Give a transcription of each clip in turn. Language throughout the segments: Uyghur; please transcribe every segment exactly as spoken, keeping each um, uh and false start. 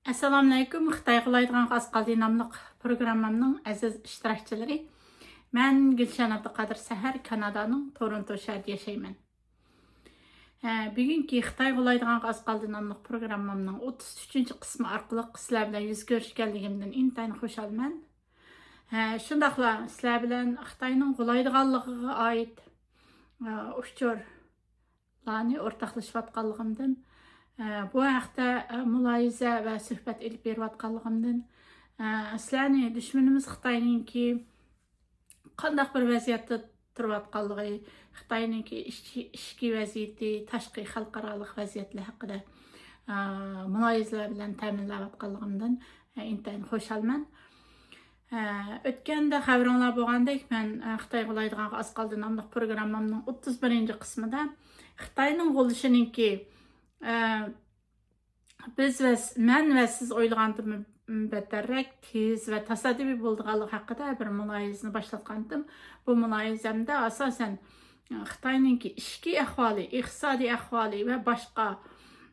ئەسسالامۇئەلەيكۇم، خىتاي غۇلايدىغانغا ئاز قالدى ناملىق پروگراممامنىڭ ئەزىز ئىشتىراكچىلىرى. مەن گۈلشەن ئابدۇقادىر سەھەر، كانادانىڭ تورونتو شەھىرىدە ياشايمەن. ھە، بۈگۈنكى خىتاي غۇلايدىغانغا ئاز قالدى ناملىق پروگراممامنىڭ ئوتتۇز ئۈچىنچى قىسمى ئارقىلىق سىلەر بىلەن يۈز كۆرۈشكەنلىكىمدىن ئىنتايىن خۇشالمەن. ھە، شۇنداقلا سىلەر بىلەن خىتاينىڭ غۇلايدىغانلىقىغا ئائىت، ھە، ئۇچۇرلارنى ئورتاقلىشىۋاتقانلىقىمدىن، ھە، بۇ ھەقتە، ھە، مۇلاھىزە ۋە سۆھبەت ئېلىپ بېرىۋاتقانلىقىمدىن، ھە، سىلەرنى دۈشمىنىمىز خىتاينىڭكى قانداق بىر ۋەزىيەتتە تۇرۇۋاتقانلىقى، خىتاينىڭكى ئىچكى، ئىچكى ۋەزىيىتى، تاشقى خەلقئارالىق ۋەزىيەتلەر ھەققىدە، ئا، مۇلاھىزىلەر بىلەن تەمىنلەۋاتقانلىقىمدىن، ئە، ئىنتايىن خۇشالمەن. ئە، ئۆتكەندە خەۋىرىڭلار بولغاندەك، مەن، ئە، خىتاي غۇلايدىغانغا ئاز قالدى ناملىق پروگراممامنىڭ ئوتتۇز بىرىنچى قىسمىدا خىتاينىڭ غۇلىشىنىڭكى، ئە، بىز ۋە س-، مەن ۋە سىز ئويلىغاندىن بەتتەررەك تېز ۋە تاسادىپىي بولىدىغانلىقى ھەققىدە بىر مۇلاھىزىنى باشلاتقانتىم. بۇ مۇلاھىزەمدە ئاساسەن، ئە، خىتاينىڭكى ئىچكى ئەھۋالى، ئىقتىسادىي ئەھۋالى ۋە باشقا،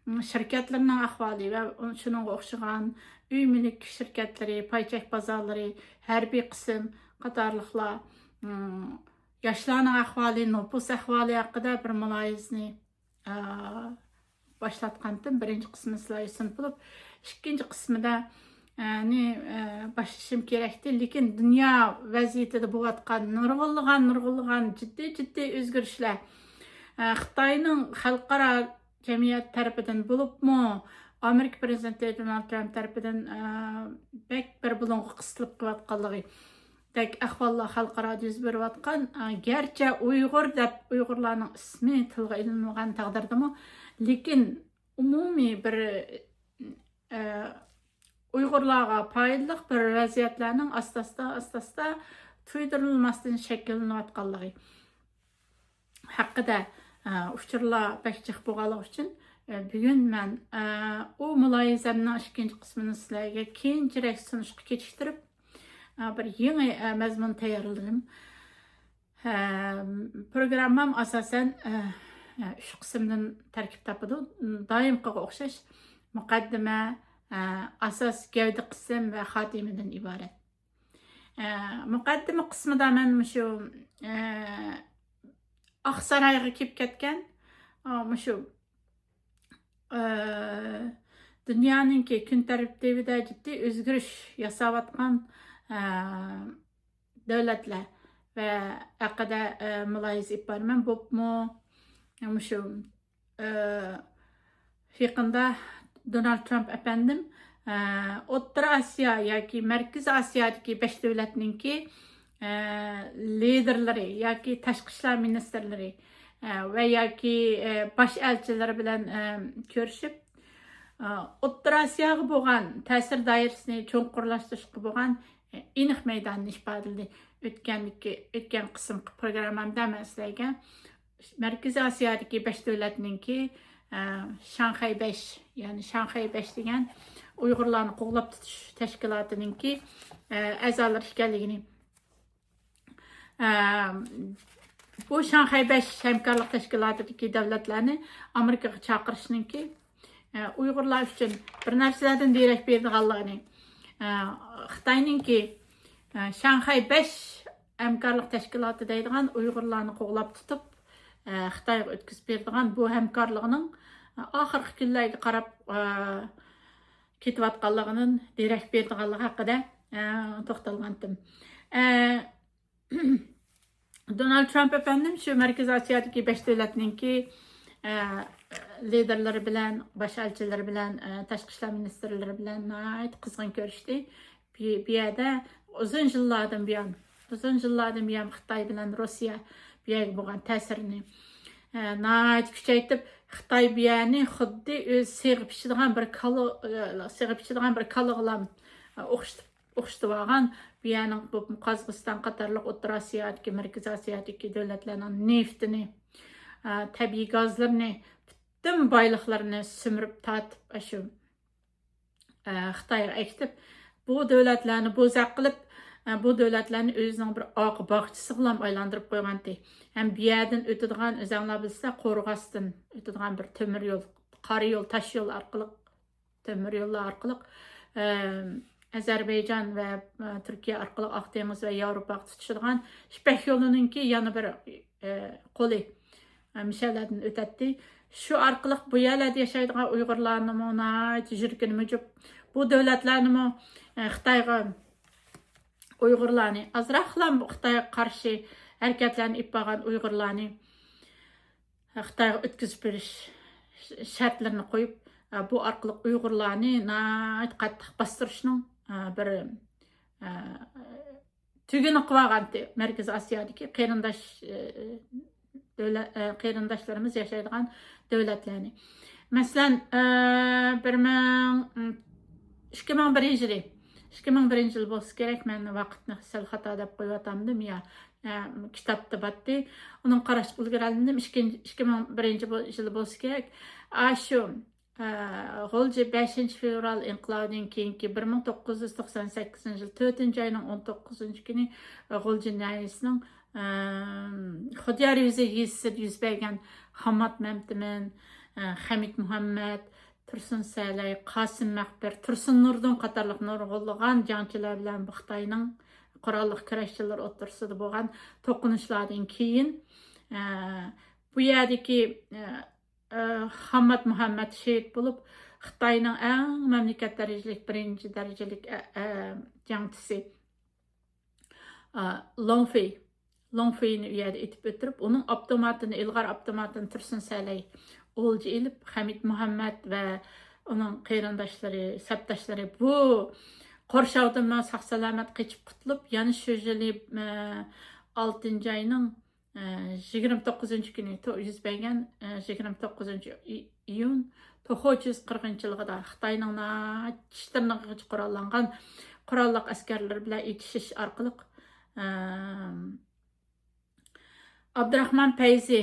ئىم، شىركەتلىرىنىڭ ئەھۋالى ۋە ئۇ-، شۇنىڭغا ئوخشىغان ئۆي مۈلۈك شىركەتلىرى، پاي چەك بازارلىرى، ھەربىي قىسىم قاتارلىقلار، ئىم، ياشلارنىڭ ئەھۋالى، نوپۇس ئەھۋالى ھەققىدە بىر مۇلاھىزىنى، ئا، باشلاتقانتىم. بىرىنچى قىسمى سىلەرگە سۇنۇپ بولۇپ، ئىككىنچى قىسمىدا، ئە، نى، ئە، باشلىشىم كېرەكتى. لېكىن دۇنيا ۋەزىيىتىدە بولۇۋاتقان نۇرغۇنلىغان، نۇرغۇنلىغان جىددىي، جىددىي ئۆزگىرىشلەر، ئە، خىتاينىڭ خەلقئارا جەمئىيەت تەرىپىدىن بولۇپمۇ، ئامېرىكا پىرېزىدېنتى دونالد ترامپ تەرىپىدىن، ئە، بەك بىر بۇلۇڭغا قىستىلىپ قېلىۋاتقانلىقى، دەك ئەھۋاللار خەلقئارادا يۈز بېرىۋاتقان، ئە، گەرچە ئۇيغۇر دەپ ئۇيغۇرلارنىڭ ئىسمى تىلغا ئېلىنمىغان تەقدىردىمۇ، لېكىن ئومۇمىي بىر، ئە، ئۇيغۇرلارغا پايدىلىق بىر ۋەزىيەتلەرنىڭ ئاستا-ئاستا، ئاستا-ئاستا تۇيدۇرۇلماستىن شەكىللىنىۋاتقانلىقى ھەققىدە، ئە، ئۇچۇرلار بەك جىق بولغانلىقى ئۈچۈن، ئە، بۈگۈن مەن، ئە، ئۇ مۇلاھىزەمنىڭ ئىككىنچى قىسمىنى سىلەرگە كېيىنچىرەك سۇنۇشقا كېچىكتۈرۈپ، ئە، بىر يېڭى، ئە، مەزمۇن تەييارلىدىم. ئە، پروگراممام ئاساسەن، ئە، ئە، ئۈچ قىسىمدىن تەركىب تاپىدۇ. دائىمقىغا ئوخشاش مۇقەددىمە، ئە، ئاساس، گەۋدە قىسىم ۋە خاتىمىدىن ئىبارەت. ئە، مۇقەددىمە قىسمىدا مەن مۇشۇ، ئە، ئاقسارايغا كېلىپ كەتكەن، ئا، مۇشۇ، ئە، دۇنيانىڭكى كۈن تەرتىپىدە جىددىي ئۆزگىرىش ياساۋاتقان، ئە، دۆلەتلەر ۋە ھەققىدە، ئە، مۇلاھىزە ئېلىپ بارىمەن. بولۇپمۇ مۇشۇ، ئە، يېقىندا دونالد ترامپ ئەپەندىم، ئە، ئوتتۇرا ئاسىيا ياكى مەركىزىي ئاسىيادىكى بەش دۆلەتنىڭكى، ئە، لىدېرلىرى ياكى تاشقى ئىشلار مىنىستىرلىرى، ئە، ۋە ياكى، ئە، باش ئەلچىلىرى بىلەن، ئە، كۆرۈشۈپ، ئوتتۇرا ئاسىياغا بولغان تەسىر دائىرىسىنى چوڭقۇرلاشتۇرۇشقا بولغان ئېنىق مەيدانىنى ئىپادىلىدى. ئۆتكەندىكى، ئۆتكەن قىسىمقى پروگراممامدا مەن سىلەرگە مەركىزىي ئاسىيادىكى بەش دۆلەتنىڭكى، ئە، شاڭخەي بەش، يەنى شاڭخەي بەش دېگەن ئۇيغۇرلارنى قوغلاپ تۇتۇش تەشكىلاتىنىڭكى، ئە، ئەزالىرى ئىكەنلىكىنى، ئە، بۇ شاڭخەي بەش ھەمكارلىق تەشكىلاتىدىكى دۆلەتلەرنى ئامېرىكىغا چاقىرىشنىڭكى، ئە، ئۇيغۇرلار ئۈچۈن بىر نەرسىلەردىن دېرەك بېرىدىغانلىقىنى، ئە، خىتاينىڭكى، ئە، شاڭخەي بەش ھەمكارلىق تەشكىلاتى دەيدىغان ئۇيغۇرلارنى قوغلاپ تۇتۇپ، ئە، خىتايغا ئۆتكۈزۈپ بېرىدىغان بۇ ھەمكارلىقنىڭ، ئە، ئاخىرقى كۈنلەرگە قاراپ، ئە، كېتىۋاتقانلىقىدىن دېرەك بېرىدىغانلىقى ھەققىدە، ئە، توختالغانتىم. ئە، دونالد ترامپ ئەپەندىم شۇ مەركىزىي ئاسىيادىكى بەش دۆلەتنىڭكى، ئە، لىدېرلىرى بىلەن، باش ئەلچىلىرى بىلەن، ئە، تاشقى ئىشلار مىنىستىرلىرى بىلەن ناھايىتى قىزغىن كۆرۈشتى. بۇ، بۇ يەردە ئۇزۇن يىللاردىن بۇيان، ئۇزۇن يىللاردىن بۇيان خىتاي بىلەن روسىيە بۇ يەرگە بولغان تەسىرىنى، ئە، ناھايىتى كۈچەيتىپ، خىتاي بۇ يەرنى خۇددى ئۆزى سېغىپ ئىچىدىغان بىر كالا، ئە، سېغىپ ئىچىدىغان بىر كالىغىلا، ئە، ئوخشىتىپ، ئوخشىتىۋالغان. بۇ يەرنىڭ بولۇپمۇ قازاقىستان قاتارلىق ئوتتۇرا ئاسىيادىكى، مەركىزىي ئاسىيادىكى دۆلەتلەرنىڭ نېفىتىنى، ئە، تەبىئىي گازلىرىنى، پۈتۈن بايلىقلىرىنى سۈمۈرۈپ تارتىپ، ئاشۇ، ئە، خىتايغا ئەكېتىپ، بۇ دۆلەتلەرنى بوزەك قىلىپ، ئە، بۇ دۆلەتلەرنى ئۆزىنىڭ بىر ئارقا باغچىسىغىلا ئايلاندۇرۇپ قويغانتى. ھەم بۇ يەردىن ئۆتىدىغان، ئۆزەڭلار بىلسە، قورغاستىن ئۆتىدىغان بىر تۆمۈر يول، قارا يول، تاش يول ئارقىلىق تۆمۈر يوللار ئارقىلىق، ئە، ئەزەربەيجان ۋە، ئە، تۈركىيە ئارقىلىق ئاق دېڭىز ۋە ياۋروپاغا تۇتىشىدىغان يىپەك يولىنىڭكى يەنە بىر، ئە، قولى، ئە، مىشەلەردىن ئۆتەتتى. شۇ ئارقىلىق بۇ يەرلەردە ياشايدىغان ئۇيغۇرلارنىمۇ ناھايىتى يۈرىكىنى مۇجۇپ، بۇ دۆلەتلەرنىمۇ، ئە، خىتايغا ئۇيغۇرلارنى، ئازراقلا خىتايغا قارشى ھەرىكەتلەرنى ئېلىپ بارغان ئۇيغۇرلارنى خىتايغا ئۆتكۈزۈپ بېرىش شەرتلىرىنى قويۇپ، بۇ ئارقىلىق ئۇيغۇرلارنى ناھايىتى قاتتىق باستۇرۇشنىڭ بىر تۈگۈنى قىلىۋالغانتى. مەركىزىي ئاسىيادىكى قېرىنداش دۆلەت، قېرىنداشلىرىمىز ياشايدىغان دۆلەتلەرنى. مەسىلەن، بىر مىڭ، ئىككى مىڭ بىرىنچى يىلى، ئىككى مىڭ بىرىنچى يىل بولسا كېرەك، مەن ۋاقىتنى سەل خاتا دەپ قويۇۋاتامدىم يا، ئە، كىتابتا باتتى. ئۇنىڭ قاراشقا ئۈلگۈرەلمىدىم. ئىككىنچى، ئىككى مىڭ بىرىنچى بو-، يىل بولسا كېرەك. ئاشۇ، ئە، غۇلجا بەشىنچى فېۋرال ئىنقىلابىدىن كېيىنكى بىر مىڭ توققۇز يۈز توقسان سەككىزىنچى يىل تۆتىنچى ئاينىڭ ئون توققۇزىنچى كۈنى، ئە، غۇلجا ناھىيەسىنىڭ، ئە، خۇديار يۈزى يېزىسىدا يۈز بەرگەن خاممات مەمتىمىن، ئە، خەمىت مۇھەممەت، تۇرسۇن سەلەي، قاسىم مەخپىر، تۇرسۇن نۇردىن قاتارلىق نۇرغۇنلىغان جەڭچىلەر بىلەن خىتاينىڭ قوراللىق كۈرەشچىلىرى ئوتتۇرىسىدا بولغان توقۇنۇشلاردىن كېيىن، ئە، بۇ يەردىكى، ئە، ئە، خاممات مۇھەممەت شېھىت بولۇپ، خىتاينىڭ ئەڭ مەملىكەت دەرىجىلىك، بىرىنچى دەرىجىلىك، ئە، ئە، جەڭچىسى، ئە، لوڭفېي، لوڭفېينى ئۇ يەردە ئېتىپ ئۆلتۈرۈپ، ئۇنىڭ ئاپتوماتىنى، ئىلغار ئاپتوماتىنى تۇرسۇن سەلەي ئولجا ئېلىپ، خەمىت مۇھەممەت ۋە ئۇنىڭ قېرىنداشلىرى، سەپداشلىرى بۇ قورشاۋدىنمۇ ساق-سالامەت قېچىپ قۇتۇلۇپ، يەنە شۇ يىلى، ئە، ئالتىنچى ئاينىڭ، ئە، يىگىرمە توققۇزىنچى كۈنى تو-، يۈز بەرگەن، ئە، يىگىرمە توققۇزىنچى ئىي-، ئىيۇن توخۇ ئۈچ يۈز قىرىقىنچىلىقىدا خىتاينىڭ ناھايىتى چىش تىرنىقىغىچە قوراللانغان قوراللىق ئەسكەرلىرى بىلەن ئېتىشىش ئارقىلىق، ئە، ئابدۇراخمان پەيزى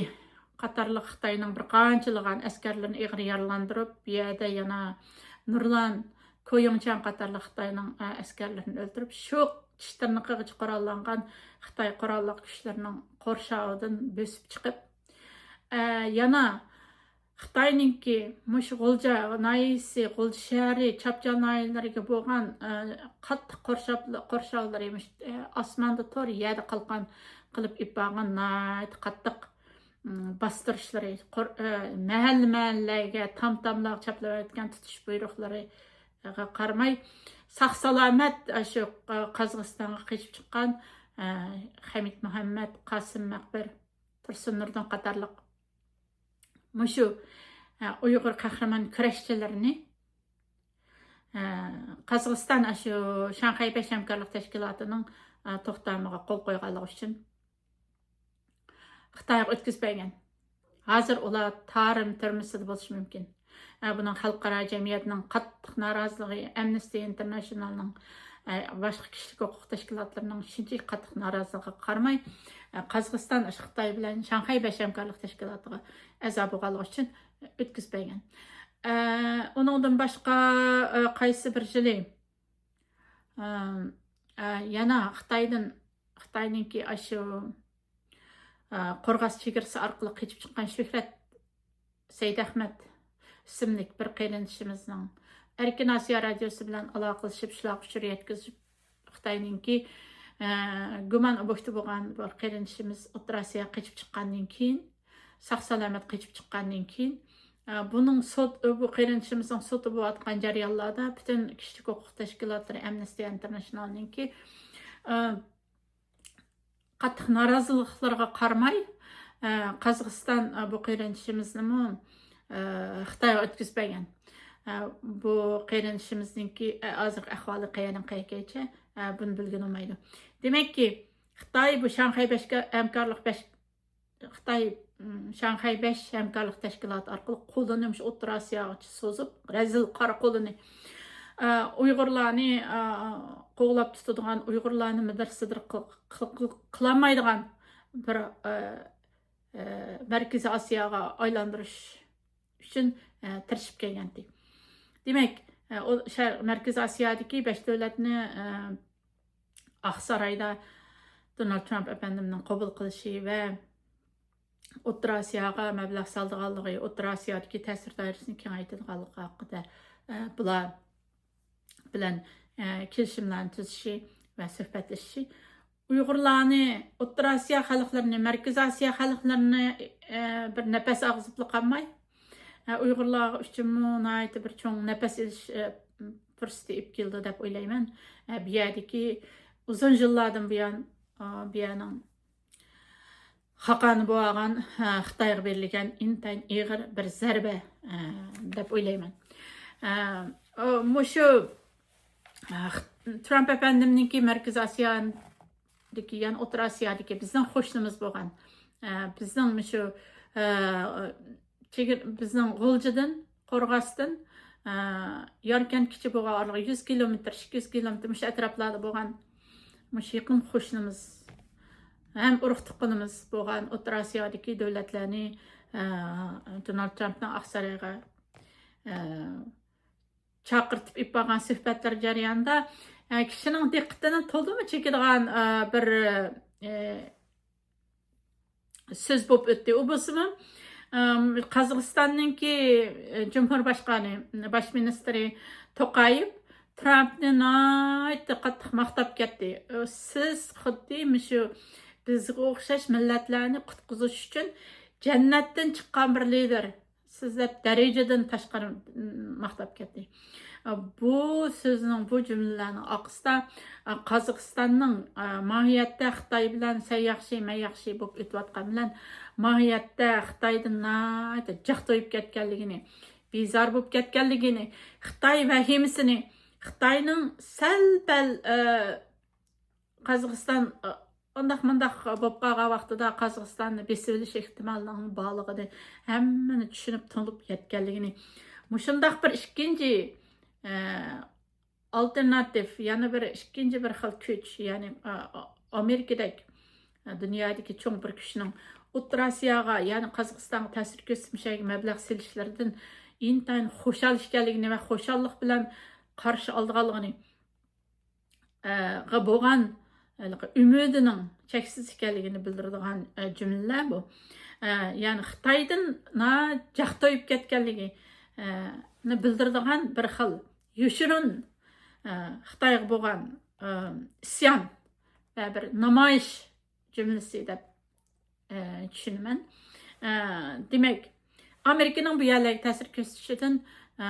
قاتارلىق خىتاينىڭ بىر قانچىلىغان ئەسكەرلىرىنى ئېغىر يارىلاندۇرۇپ، بۇ يەردە يەنە نۇرلان كويۇڭچياڭ قاتارلىق خىتاينىڭ، ئە، ئەسكەرلىرىنى ئۆلتۈرۈپ، شۇ چىش تىرنىقىغىچە قوراللانغان خىتاي قوراللىق كۈچلىرىنىڭ قورشاۋىدىن بۆسۈپ چىقىپ، ئە، يەنە خىتاينىڭكى مۇشۇ غۇلجا ناھىيەسى، غۇلجا شەھىرى، چاپچال ناھىيەلىرىگە بولغان، ئە، قاتتىق قورشاپ-، قورشاۋلىرى، مۇشۇ، ئە، ئاسماندا تور، يەردە قالقان قىلىپ ئېلىپ بارغان ناھايىتى قاتتىق، ئىم، باستۇرۇشلىرى، قور-، ئە، مەھەللە-مەھەللىگە، تام-تاملارغا چاپلىۋەتكەن تۇتۇش بۇيرۇقلىرىغا قارىماي، ساق-سالامەت ئاشۇ، ئە، قازاقىستانغا قېچىپ چىققان، ئە، خەمىت مۇھەممەت، قاسىم مەخپىر، تۇرسۇن نۇردىن قاتارلىق مۇشۇ، ئە، ئۇيغۇر قەھرىمان كۈرەشچىلىرىنى، ئە، قازاقىستان ئاشۇ شاڭخەي بەش ھەمكارلىق تەشكىلاتىنىڭ، ئە، توختامىغا قول قويغانلىقى ئۈچۈن خىتايغا ئۆتكۈزۈپ بەرگەن. ھازىر ئۇلار تارىم تۈرمىسىدە بولۇشى مۇمكىن. ئە، بۇنىڭ خەلقئارا جەمئىيەتنىڭ قاتتىق نارازىلىقى، ئەمنىستى ئىنتېرناشنالنىڭ، ئە، باشقا كىشىلىك ھوقۇق تەشكىلاتلىرىنىڭ شۇنچىلىك قاتتىق نارازىلىقىغا قارىماي، ئە، قازاقىستان ئاشۇ خىتاي بىلەن شاڭخەي بەش ھەمكارلىق تەشكىلاتىغا ئەزا بولغانلىقى ئۈچۈن ئۆتكۈزۈپ بەرگەن. ئە، ئۇنىڭدىن باشقا، ئە، قايسى بىر يىلى، ئە، ئە، يەنە خىتايدىن، خىتاينىڭكى ئاشۇ، ئە، قورغاس چېگرىسى ئارقىلىق قېچىپ چىققان شۆھرەت سەيدئەخمەت ئىسىملىك بىر قېرىندىشىمىزنىڭ ئەركىن ئاسىيا رادىيوسى بىلەن ئالاقىلىشىپ، شۇلارغا ئۇچۇر يەتكۈزۈپ، خىتاينىڭكى، ئە، گۇمان ئوبيېكتى بولغان بىر قېرىندىشىمىز ئوتتۇرا ئاسىياغا قېچىپ چىققاندىن كېيىن، ساق-سالامەت قېچىپ چىققاندىن كېيىن، ئە، بۇنىڭ سوت، بۇ قېرىندىشىمىزنىڭ سوتى بولۇۋاتقان جەريانلاردا پۈتۈن كىشىلىك ھوقۇق تەشكىلاتلىرى، ئەمنىستى ئىنتېرناشنالنىڭكى، ئە، قاتتىق نارازىلىقلىرىغا قارىماي، ئە، قازاقىستان، ئە، بۇ قېرىندىشىمىزنىمۇ، ئە، خىتايغا ئۆتكۈزۈپ بەرگەن. ئە، بۇ قېرىندىشىمىزنىڭكى، ئە، ھازىرقى ئەھۋالى قەيەردىن قەيەرگىچە، ئە، بۇنى بىلگىلى بولمايدۇ. دېمەككى، خىتاي بۇ شاڭخەي بەشكە-، ھەمكارلىق بەش-، خىتاي، ئىم، شاڭخەي بەش ھەمكارلىق تەشكىلاتى ئارقىلىق قولىنى مۇشۇ ئوتتۇرا ئاسىياغىچە سوزۇپ، رەزىل قارا قولىنى، ئە، ئۇيغۇرلارنى، ئە، قوغلاپ تۇتىدىغان، ئۇيغۇرلارنى مىدىر-سىدىر قىل-، قىل-، قىل-، قىلالمايدىغان بىر، ئە، ئە، مەركىزىي ئاسىياغا ئايلاندۇرۇش ئۈچۈن، ئە، تىرىشىپ كەلگەنتى. دېمەك، ئە، ئۇ شەر-، مەركىزىي ئاسىيادىكى بەش دۆلەتنى، ئە، ئاقسارايدا دونالد ترامپ ئەپەندىمنىڭ قوبۇل قىلىشى ۋە ئوتتۇرا ئاسىياغا مەبلەغ سالىدىغانلىقى، ئوتتۇرا ئاسىيادىكى تەسىر دائىرىسىنى كېڭەيتىدىغانلىقى ھەققىدە ئە، بۇلار بىلەن، ئە، كېلىشىملەرنى تۈزۈشى ۋە سۆھبەتلىشىشى ئۇيغۇرلارنى، ئوتتۇرا ئاسىيا خەلقلىرىنى، مەركىزىي ئاسىيا خەلقلىرىنى، ئە، بىر نەپەس ئاغزىپلا قالماي، ئە، ئۇيغۇرلار ئۈچۈنمۇ ناھايىتى بىر چوڭ نەپەس ئېلىش، ئە، پۇرسىتى ئېلىپ كېلىدۇ دەپ ئويلايمەن. ئە، بۇ يەردىكى ئۇزۇن يىللاردىن بۇيان، ئا، بۇ يەرنىڭ خاقانى بولغان، ئە، خىتايغا بېرىلگەن ئىنتايىن ئېغىر بىر زەربە، ئە، دەپ ئويلايمەن. ئە، ئۇ، مۇشۇ، ئە، خ-، ترامپ ئەپەندىمنىڭكى مەركىزىي ئاسىيادىكى، يەنى ئوتتۇرا ئاسىيادىكى بىزنىڭ قوشنىمىز بولغان، ئە، بىزنىڭ مۇشۇ، ئە، چېگرا، بىزنىڭ غۇلجىدىن، قورغاستىن، ئە، ياركەنتكىچە بولغان ئارىلىق يۈز كىلومېتىر، ئىككى يۈز كىلومېتىر مۇشۇ ئەتراپلاردا بولغان، مۇشۇ يېقىن قوشنىمىز ھەم ئۇرۇق تۇغقىنىمىز بولغان ئوتتۇرا ئاسىيادىكى دۆلەتلەرنى، ئە، دونالد ترامپنىڭ ئاقسارايغا، ئە، چاقىرتىپ ئېلىپ بارغان سۆھبەتلەر جەريانىدا، ئە، كىشىنىڭ دىققىتىنى تولىمۇ چېكىدىغان، ئە، بىر، ئە، سۆز بولۇپ ئۆتتى. ئۇ بولسىمۇ، ئەم، قازاقىستاننىڭكى، ئە، جۇمھۇر باشقانى، باش مىنىستىرى توقايېۋ ترامپنى ناھايىتى قاتتىق ماختاپ كەتتى. ئۇ، «سىز خۇددى مۇشۇ بىزگە ئوخشاش مىللەتلەرنى قۇتقۇزۇش ئۈچۈن جەننەتتىن چىققان بىر لىدېر سىز» دەپ دەرىجىدىن تاشقىرى، م، ماختاپ كەتتى. بۇ سۆزنىڭ، بۇ جۈملىلەرنىڭ ئارقىسىدا، قازاقىستاننىڭ، ماھىيەتتە خىتاي بىلەن سەن ياخشى، مەن ياخشى بولۇپ ئۆتۈۋاتقان بىلەن، ماھىيەتتە خىتايدىن ناھايىتى جىق تويۇپ كەتكەنلىكىنى، بىزار بولۇپ كەتكەنلىكىنى، خىتاي ۋەھىمىسىنى، خىتاينىڭ سەل-پەل، ئە، قازاقىستان، ئانداق مۇنداق بولۇپ قالغان ۋاقتىدا قازاقىستاننى بېسىۋېلىش ئېھتىمالىنىڭ بارلىقىنى ھەممىنى چۈشىنىپ، تونۇپ يەتكەنلىكىنى، مۇشۇنداق بىر ئىككىنچى، ئە، ئالتېرناتىپ، يەنە بىر ئىككىنچى بىر خىل كۈچ، يەنى، ئە، ئامېرىكىدەك، ئە، دۇنيادىكى چوڭ بىر كۈچنىڭ ئوتتۇرا ئاسىياغا، يەنى قازاقىستانغا تەسىر كۆرسىتىپ، مۇشۇ يەرگە مەبلەغ سېلىشلىرىدىن ئىنتايىن خۇشال ئىكەنلىكىنى ۋە خۇشاللىق بىلەن قارشى ئالىدىغانلىقىنى، ئە، غا بولغان، ئە، ئۈمىدىنىڭ چەكسىز ئىكەنلىكىنى بىلدۈرىدىغان، ئە، جۈملىلەر بۇ. ئە، يەنى خىتايدىن ناجاق تويۇپ كەتكەنلىكى، ئە، نى بىلدۈرىدىغان بىر خىل يوشۇرۇن، ئە، خىتايغا بولغان، ئە، ئىسيان ۋە بىر نامايىش جۈملىسى دەپ، ئە، چۈشىنىمەن. ئە، دېمەك، ئامېرىكىنىڭ بۇ يەرلەرگە تەسىر كۆرسىتىشىدىن، ئە،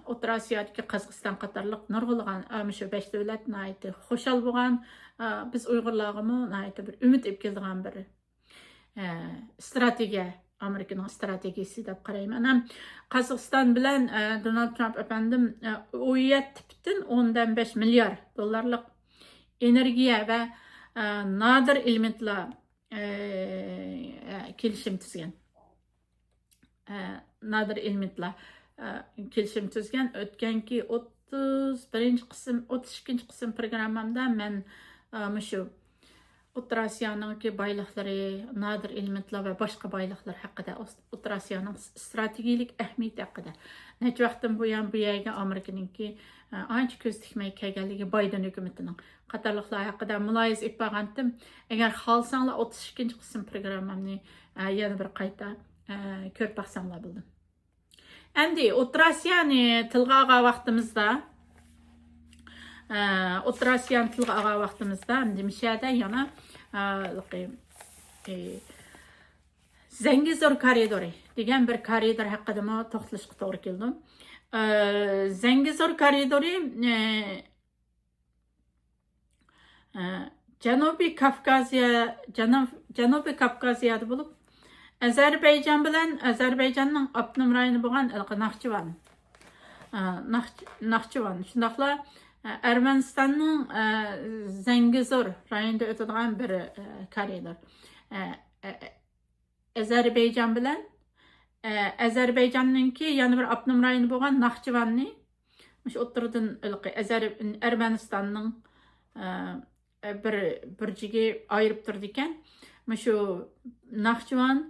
ئوتتۇرا ئاسىيادىكى قازاقىستان قاتارلىق نۇرغۇنلىغان، ئە، مۇشۇ بەش دۆلەت ناھايىتى خۇشال بولغان. ئە، بىز ئۇيغۇرلارغىمۇ ناھايىتى بىر ئۈمىد ئېلىپ كېلىدىغان بىر، ئە، ئىستراتېگىيە، ئامېرىكىنىڭ ئىستراتېگىيىسى دەپ قارايمەن. ھەم قازاقىستان بىلەن، ئە، دونالد ترامپ ئەپەندىم، ئە، ئون يەتتە پۈتۈن ئوندىن بەش مىليار دوللارلىق ئېنېرگىيە ۋە، ئە، نادىر ئېلېمېنتلار، ئە، كېلىشىم تۈزگەن. ئە، نادىر ئېلېمېنتلار، ئە، كېلىشىم تۈزگەن. ئۆتكەنكى ئوتتۇز بىرىنچى قىسىم، ئوتتۇز ئىككىنچى قىسىم پروگراممامدا مەن، ئە، مۇشۇ ئوتتۇرا ئاسىيانىڭكى بايلىقلىرى، نادىر ئېلېمېنتلار ۋە باشقا بايلىقلار ھەققىدە، ئوس-، ئوتتۇرا ئاسىيانىڭ س-، ئىستراتېگىيەلىك ئەھمىيىتى ھەققىدە، نەچچە ۋاقىتتىن بۇيان بۇ يەرگە ئامېرىكىنىڭكى، ئە، ئانچە كۆز تىكمەي كەلگەنلىكى، بايدېن ھۆكۈمىتىنىڭ قاتارلىقلار ھەققىدە مۇلاھىزە ئېلىپ بارغانتىم. ئەگەر خالىساڭلار، ئوتتۇز ئىككىنچى قىسىم پروگراممامنى، ئە، يەنە بىر قايتا، ئە، كۆرۈپ باقساڭلار بولدى. ئەمدى ئوتتۇرا ئاسىيانى تىلغا ئالغان ۋاقتىمىزدا، ئە، ئوتتۇرا ئاسىيانى تىلغا ئالغان ۋاقتىمىزدا، ئەمدى مۇشۇ يەردە يەنە، ئە، ئە، زەڭگىزور كارىدورى دېگەن بىر كارىدور ھەققىدىمۇ توختىلىشقا توغرا كېلىدۇ. ئە، زەڭگىزور كارىدورى، ئە، ئە، جەنۇبىي كافكازىيە، جەنۇ-، جەنۇبىي كافكازىيەدە بولۇپ، ئەزەربەيجان بىلەن ئەزەربەيجاننىڭ ئاپتونوم رايونى بولغان ھېلىقى ناخچىۋان، ئە، ناخچ-، ناخچىۋان، شۇنداقلا، ئە، ئەرمەنىستاننىڭ، ئە، زەڭگىزور رايونىدا ئۆتىدىغان بىر، ئە، كارىدور. ئە، ئە، ئەزەربەيجان بىلەن، ئە، ئەزەربەيجاننىڭكى يەنە بىر ئاپتونوم رايونى بولغان ناخچىۋاننى مۇشۇ ئوتتۇرىدىن ھېلىقى ئەزەر-، ئەرمەنىستاننىڭ، ئە، بىر بۇرجىكى ئايرىپ تۇرىدىكەن. مۇشۇ ناخچىۋان،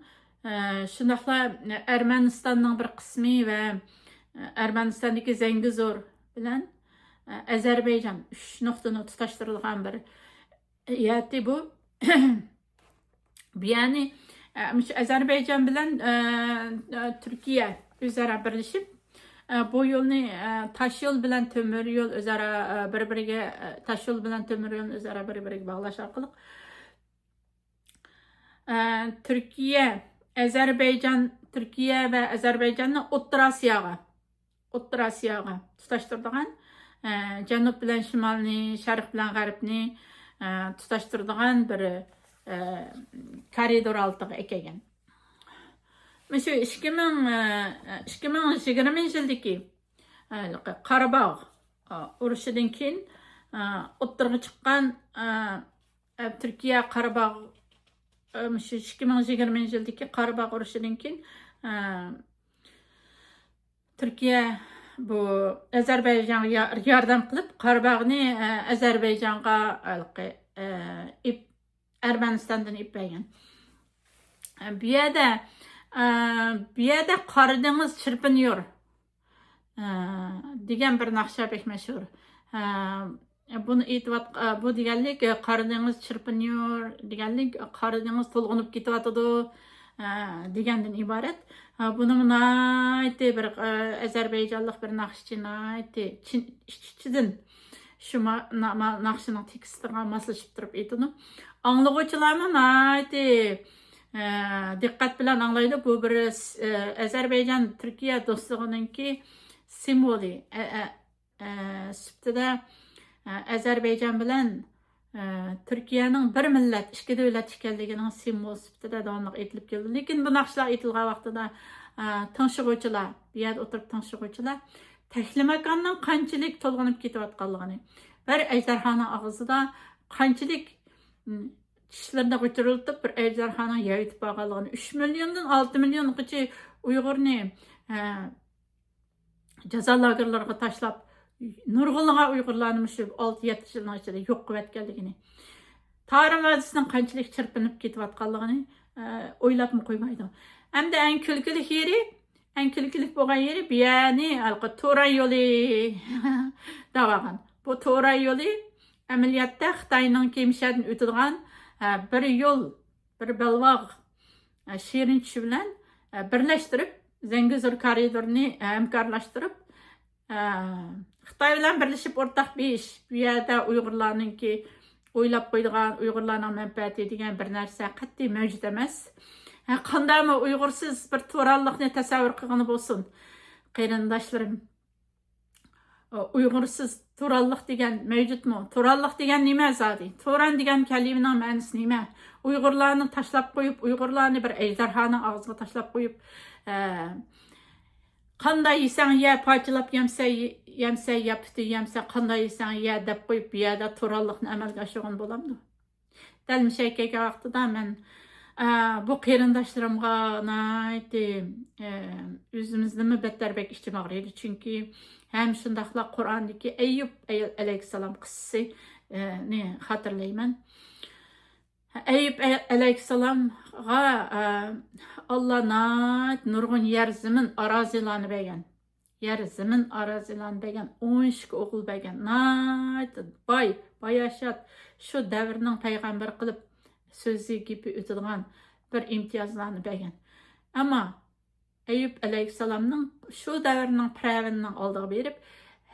ئە، شۇنداقلا ئەرمەنىستاننىڭ بىر قىسمى ۋە، ئە، ئەرمەنىستاندىكى زەڭگىزور بىلەن، ئە، ئەزەربەيجان ئۈچ نۇقتىنى تۇتاشتۇرىدىغان بىر يەتتى بۇ. بۇ يەنى، ئە، مۇشۇ ئەزەربەيجان بىلەن، ئە، ئە، تۈركىيە ئۆزئارا بىرلىشىپ، ئە، بۇ يولنى، ئە، تاش يول بىلەن تۆمۈر يول ئۆزئارا، ئە، بىر-بىرىگە، ئە، تاش يول بىلەن تۆمۈر يولنى ئۆزئارا بىر-بىرىگە باغلاش ئارقىلىق، ئە، تۈركىيە، ئەزەربەيجان، تۈركىيە ۋە ئەزەربەيجاننى ئوتتۇرا ئاسىياغا، ئوتتۇرا ئاسىياغا تۇتاشتۇرىدىغان، ئە، جەنۇب بىلەن شىمالنى، شەرق بىلەن غەربنى، ئە، تۇتاشتۇرىدىغان بىر، ئە، كارىدور ھالىتىگە ئەكەلگەن. مۇشۇ ئىككى مىڭ، ئىككى مىڭ يىگىرمىنچى يىلدىكى، ئە، قاراباغ، ئە، ئۇرۇشىدىن كېيىن، ئە، ئوتتۇرىغا چىققان، ئە، ئە، تۈركىيە قاراباغ، ئە، مۇشۇ ئىككى مىڭ يىگىرمىنچى يىلدىكى قاراباغ ئۇرۇشىدىن كېيىن، ئە، تۈركىيە بۇ ئەزەربەيجانغا يا-، ياردەم قىلىپ، قاراباغنى، ئە، ئەزەربەيجانغا ھېلىقى، ئە، ئېپ-، ئەرمەنىستاندىن ئېلىپ بەرگەن. بۇ يەردە، ئە، بۇ يەردە قارا دېڭىز چىرپىنىيور، ئە، دېگەن بىر ناخشا بەك مەشھۇر. ئە، بۇنى ئېيتىۋات-، ئە، بۇ دېگەنلىك، ئە، قارا دېڭىز چىرپىنىيور دېگەنلىك، قارا دېڭىز تولغىنىپ كېتىۋاتىدۇ، ئە، دېگەندىن ئىبارەت. ئە، بۇنىمۇ ناھايىتى بىر، ئە، ئەزەربەيجانلىق بىر ناخشىچى ناھايىتى چىن ئىچ-ئىچىدىن شۇ ما-، نا-، ما-، ناخشىنىڭ تېكىستىغا ماسلىشىپ تۇرۇپ ئېيتىدۇ. ئاڭلىغۇچىلارمۇ ناھايىتى، ئە، دىققەت بىلەن ئاڭلايدۇ. بۇ بىر، ئە، ئەزەربەيجان تۈركىيە دوستلۇقىنىڭكى سىمۋولى، ئە، ئە، ئە، سۈپىتىدە، ئە، ئەزەربەيجان بىلەن، ئە، تۈركىيەنىڭ بىر مىللەت، ئىككى دۆلەت ئىكەنلىكىنىڭ سىمۋولى سۈپىتىدە داۋاملىق ئېيتىلىپ كېلىدۇ. لېكىن بۇ ناخشىلار ئېيتىلغان ۋاقتىدا، ئە، تىڭشىغۇچىلار، بۇ يەردە ئولتۇرۇپ تىڭشىغۇچىلار تەكلىماكاننىڭ قانچىلىك تولغىنىپ كېتىۋاتقانلىقىنى، بىر ئەجدىھانىڭ ئاغزىدا قانچىلىك، م، چىشلىرىنى غۇچۇرلىتىپ، بىر ئەجدىھانىڭ يەۋېتىپ بارغانلىقىنى، ئۈچ مىليوندىن ئالتە مىليونغىچە ئۇيغۇرنى، ئە، جازا لاگېرلىرىغا تاشلاپ، نۇرغۇنلىغان ئۇيغۇرلارنى مۇشۇ ئالتە يەتتە يىلنىڭ ئىچىدە يوق قىلىۋەتكەنلىكىنى، تارىم ۋادىسىنىڭ قانچىلىك چىرپىنىپ كېتىۋاتقانلىقىنى، ئە، ئويلاپمۇ قويمايدۇ. ئەمدى ئەڭ كۈلكىلىك يېرى، ئەڭ كۈلكىلىك بولغان يېرى بۇ يەرنى ھېلىقى تۇران يولى دەۋالغان. بۇ تۇران يولى ئەمەلىيەتتە خىتاينىڭ كېمىشەدىن ئۆتىدىغان، ئە، بىر يول، بىر بەلباغ، ئە، شېرىن چۈشى بىلەن، ئە، بىرلەشتۈرۈپ، زەنگىزۇر كارىدورنى، ئە، ھەمكارلاشتۇرۇپ، ئە، خىتاي بىلەن بىرلىشىپ ئورتاق بىر ئىش، بۇ يەردە ئۇيغۇرلارنىڭكى ئويلاپ قويىدىغان، ئۇيغۇرلارنىڭ مەنپەئەتى دېگەن بىر نەرسە قەتئىي مەۋجۇت ئەمەس. ھە، قانداقمۇ ئۇيغۇرسىز بىر تۇرانلىقنى تەسەۋۋۇر قىلغىنى بولسۇن، قېرىنداشلىرىم. ئۇيغۇرسىز تۇرانلىق دېگەن مەۋجۇتمۇ؟ تۇرانلىق دېگەن نېمە زادى؟ تۇران دېگەن كەلىمىنىڭ مەنىسى نېمە؟ ئۇيغۇرلارنى تاشلاپ قويۇپ، ئۇيغۇرلارنى بىر ئەجدىھانىڭ ئاغزىغا تاشلاپ قويۇپ، ئە، قانداق يېسەڭ يە، پارچىلاپ يەمسە، يەمسە يە، پۈتۈن يەمسە، قانداق يېسەڭ يە دەپ قويۇپ، بۇ يەردە تۇرانلىقنى ئەمەلگە ئاشۇرغىلى بولامدۇ؟ دەل مۇشۇ يەرگە كەلگەن ۋاقتىدا مەن، ئە، بۇ قېرىنداشلىرىمغا ناھايىتى، ئە، ئۆزىمىزدىنمۇ بەتتەر بەك ئىچىم ئاغرىيدۇ. چۈنكى ھەم شۇنداقلا قۇرئاندىكى ئەييۇب ئەي-، ئەلەيھىسسالام قىسسىسى، ئە، نى خاتىرىلەيمەن. ئەييۇب ئەي-، ئەلەيھىسسالامغا، ئە، ئاللا ناھايىتى نۇرغۇن يەر، زېمىن، ئارازىلارنى بەرگەن. يەر، زېمىن، ئارازىلارنى بەرگەن، ئون ئىككى ئوغۇل بەرگەن، ناھايىتى باي، باياشات، شۇ دەۋرنىڭ پەيغەمبىرى قىلىپ سۆزى، گېپى ئۆتىدىغان بىر ئىمتىيازلارنى بەرگەن. ئەمما ئەييۇب ئەلەيھىسسالامنىڭ شۇ دەۋرنىڭ پىرئەۋنىنىڭ ئالدىغا بېرىپ،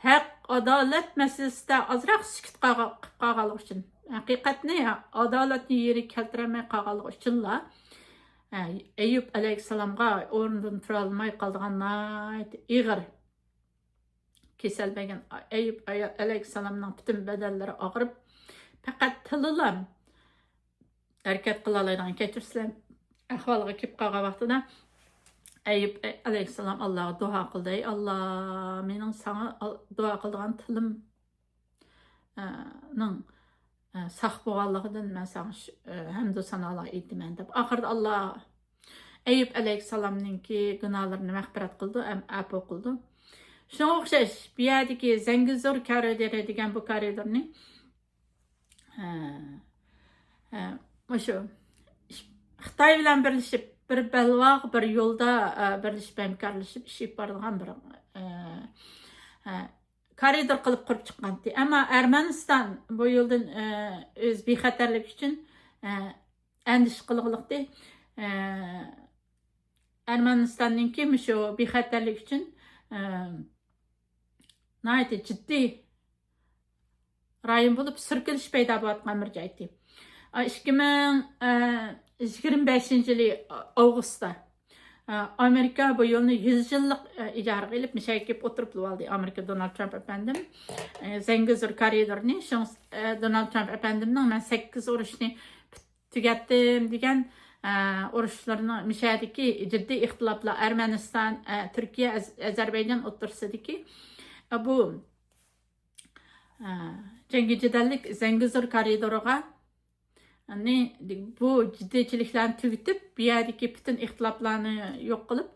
ھەق، ئادالەت مەسىلىسىدە ئازراق سۈكۈت قىلغا-، قىلىپ قالغانلىقى ئۈچۈن، ھەقىقەتنى، ئادالەتنى يېرىگە كەلتۈرەلمەي قالغانلىقى ئۈچۈنلا، ئەييۇب ئەلەيھىسسالامغا ئورنىدىن تۇرالماي قالىدىغان ناھايىتى ئېغىر كېسەل بەرگەن. ئەييۇب ئەلەيھىسسالامنىڭ پۈتۈن بەدەنلىرى ئاغرىپ، پەقەت تىلىلا ھەرىكەت قىلالايدىغان، كەچۈرسىلەر، ئەھۋالغا كېلىپ قالغان ۋاقتىدا ئەييۇب ئەلەيھىسسالام ئاللاغا دۇئا قىلدى: «ئەي ئاللا، مېنىڭ ساڭا ئال-، دۇئا قىلىدىغان تىلىم، ئە، نىڭ، ئە، ساق بولغانلىقىدىن مەن ساڭا شۈ-، ئە، ھەمدۇ سانالار ئېيتىمەن» دەپ. ئاخىرىدا ئاللا ئەييۇب ئەلەيھىسسالامنىڭكى گۇناھلىرىنى مەغپىرەت قىلىدۇ، ئەم-، ئەپۇ قىلىدۇ. شۇنىڭغا ئوخشاش، بۇ يەردىكى زەنگىزور كارىدورى دېگەن بۇ كارىدورنى، ئە، ئە، مۇشۇ خىتاي بىلەن بىرلىشىپ، بىر بەلباغ، بىر يولدا، ئە، بىرلىشىپ، ھەمكارلىشىپ ئىش ئېلىپ بارىدىغان بىر، ئە، ئە، كارىدور قىلىپ قۇرۇپ چىققانتى. ئەمما ئەرمەنىستان بۇ يولدىن، ئە، ئۆز بىخەتەرلىكى ئۈچۈن، ئە، ئەندىشە قىلغۇلۇقتى. ئە، ئەرمەنىستاننىڭكى مۇشۇ بىخەتەرلىك ئۈچۈن، ئە، ناھايىتى جىددىي رايون بولۇپ، سۈركىلىش پەيدا بولۇۋاتقان بىر جايتى. ئىككى مىڭ يىگىرمە بەشىنچى يىلى ئاۋغۇستتا ئامېرىكا بۇ يولنى يۈز يىللىق ئىجارىغا ئېلىپ، مىشەگە كېلىپ ئولتۇرۇپ ئالدى ئامېرىكا دونالد ترامپ ئەپەندىم. زەنگىزۇر كارىدورنى شۇڭ، دونالد ترامپ ئەپەندىمنىڭ مەن سەككىز ئۇرۇشنى تۈگەتتىم دېگەن ئۇرۇشلىرىنىڭ مىشەدىكى جىددىي ئىختىلاپلار، ئەرمەنىستان، تۈركىيە، ئەز-، ئەزەربەيجان ئوتتۇرىسىدىكى بۇ جەڭگى جېدەللىك زەنگىزۇر كارىدورىغا، يەنى بۇ جىددىيچىلىكلەرنى تۈگىتىپ، بۇ يەردىكى پۈتۈن ئىختىلاپلارنى يوق قىلىپ،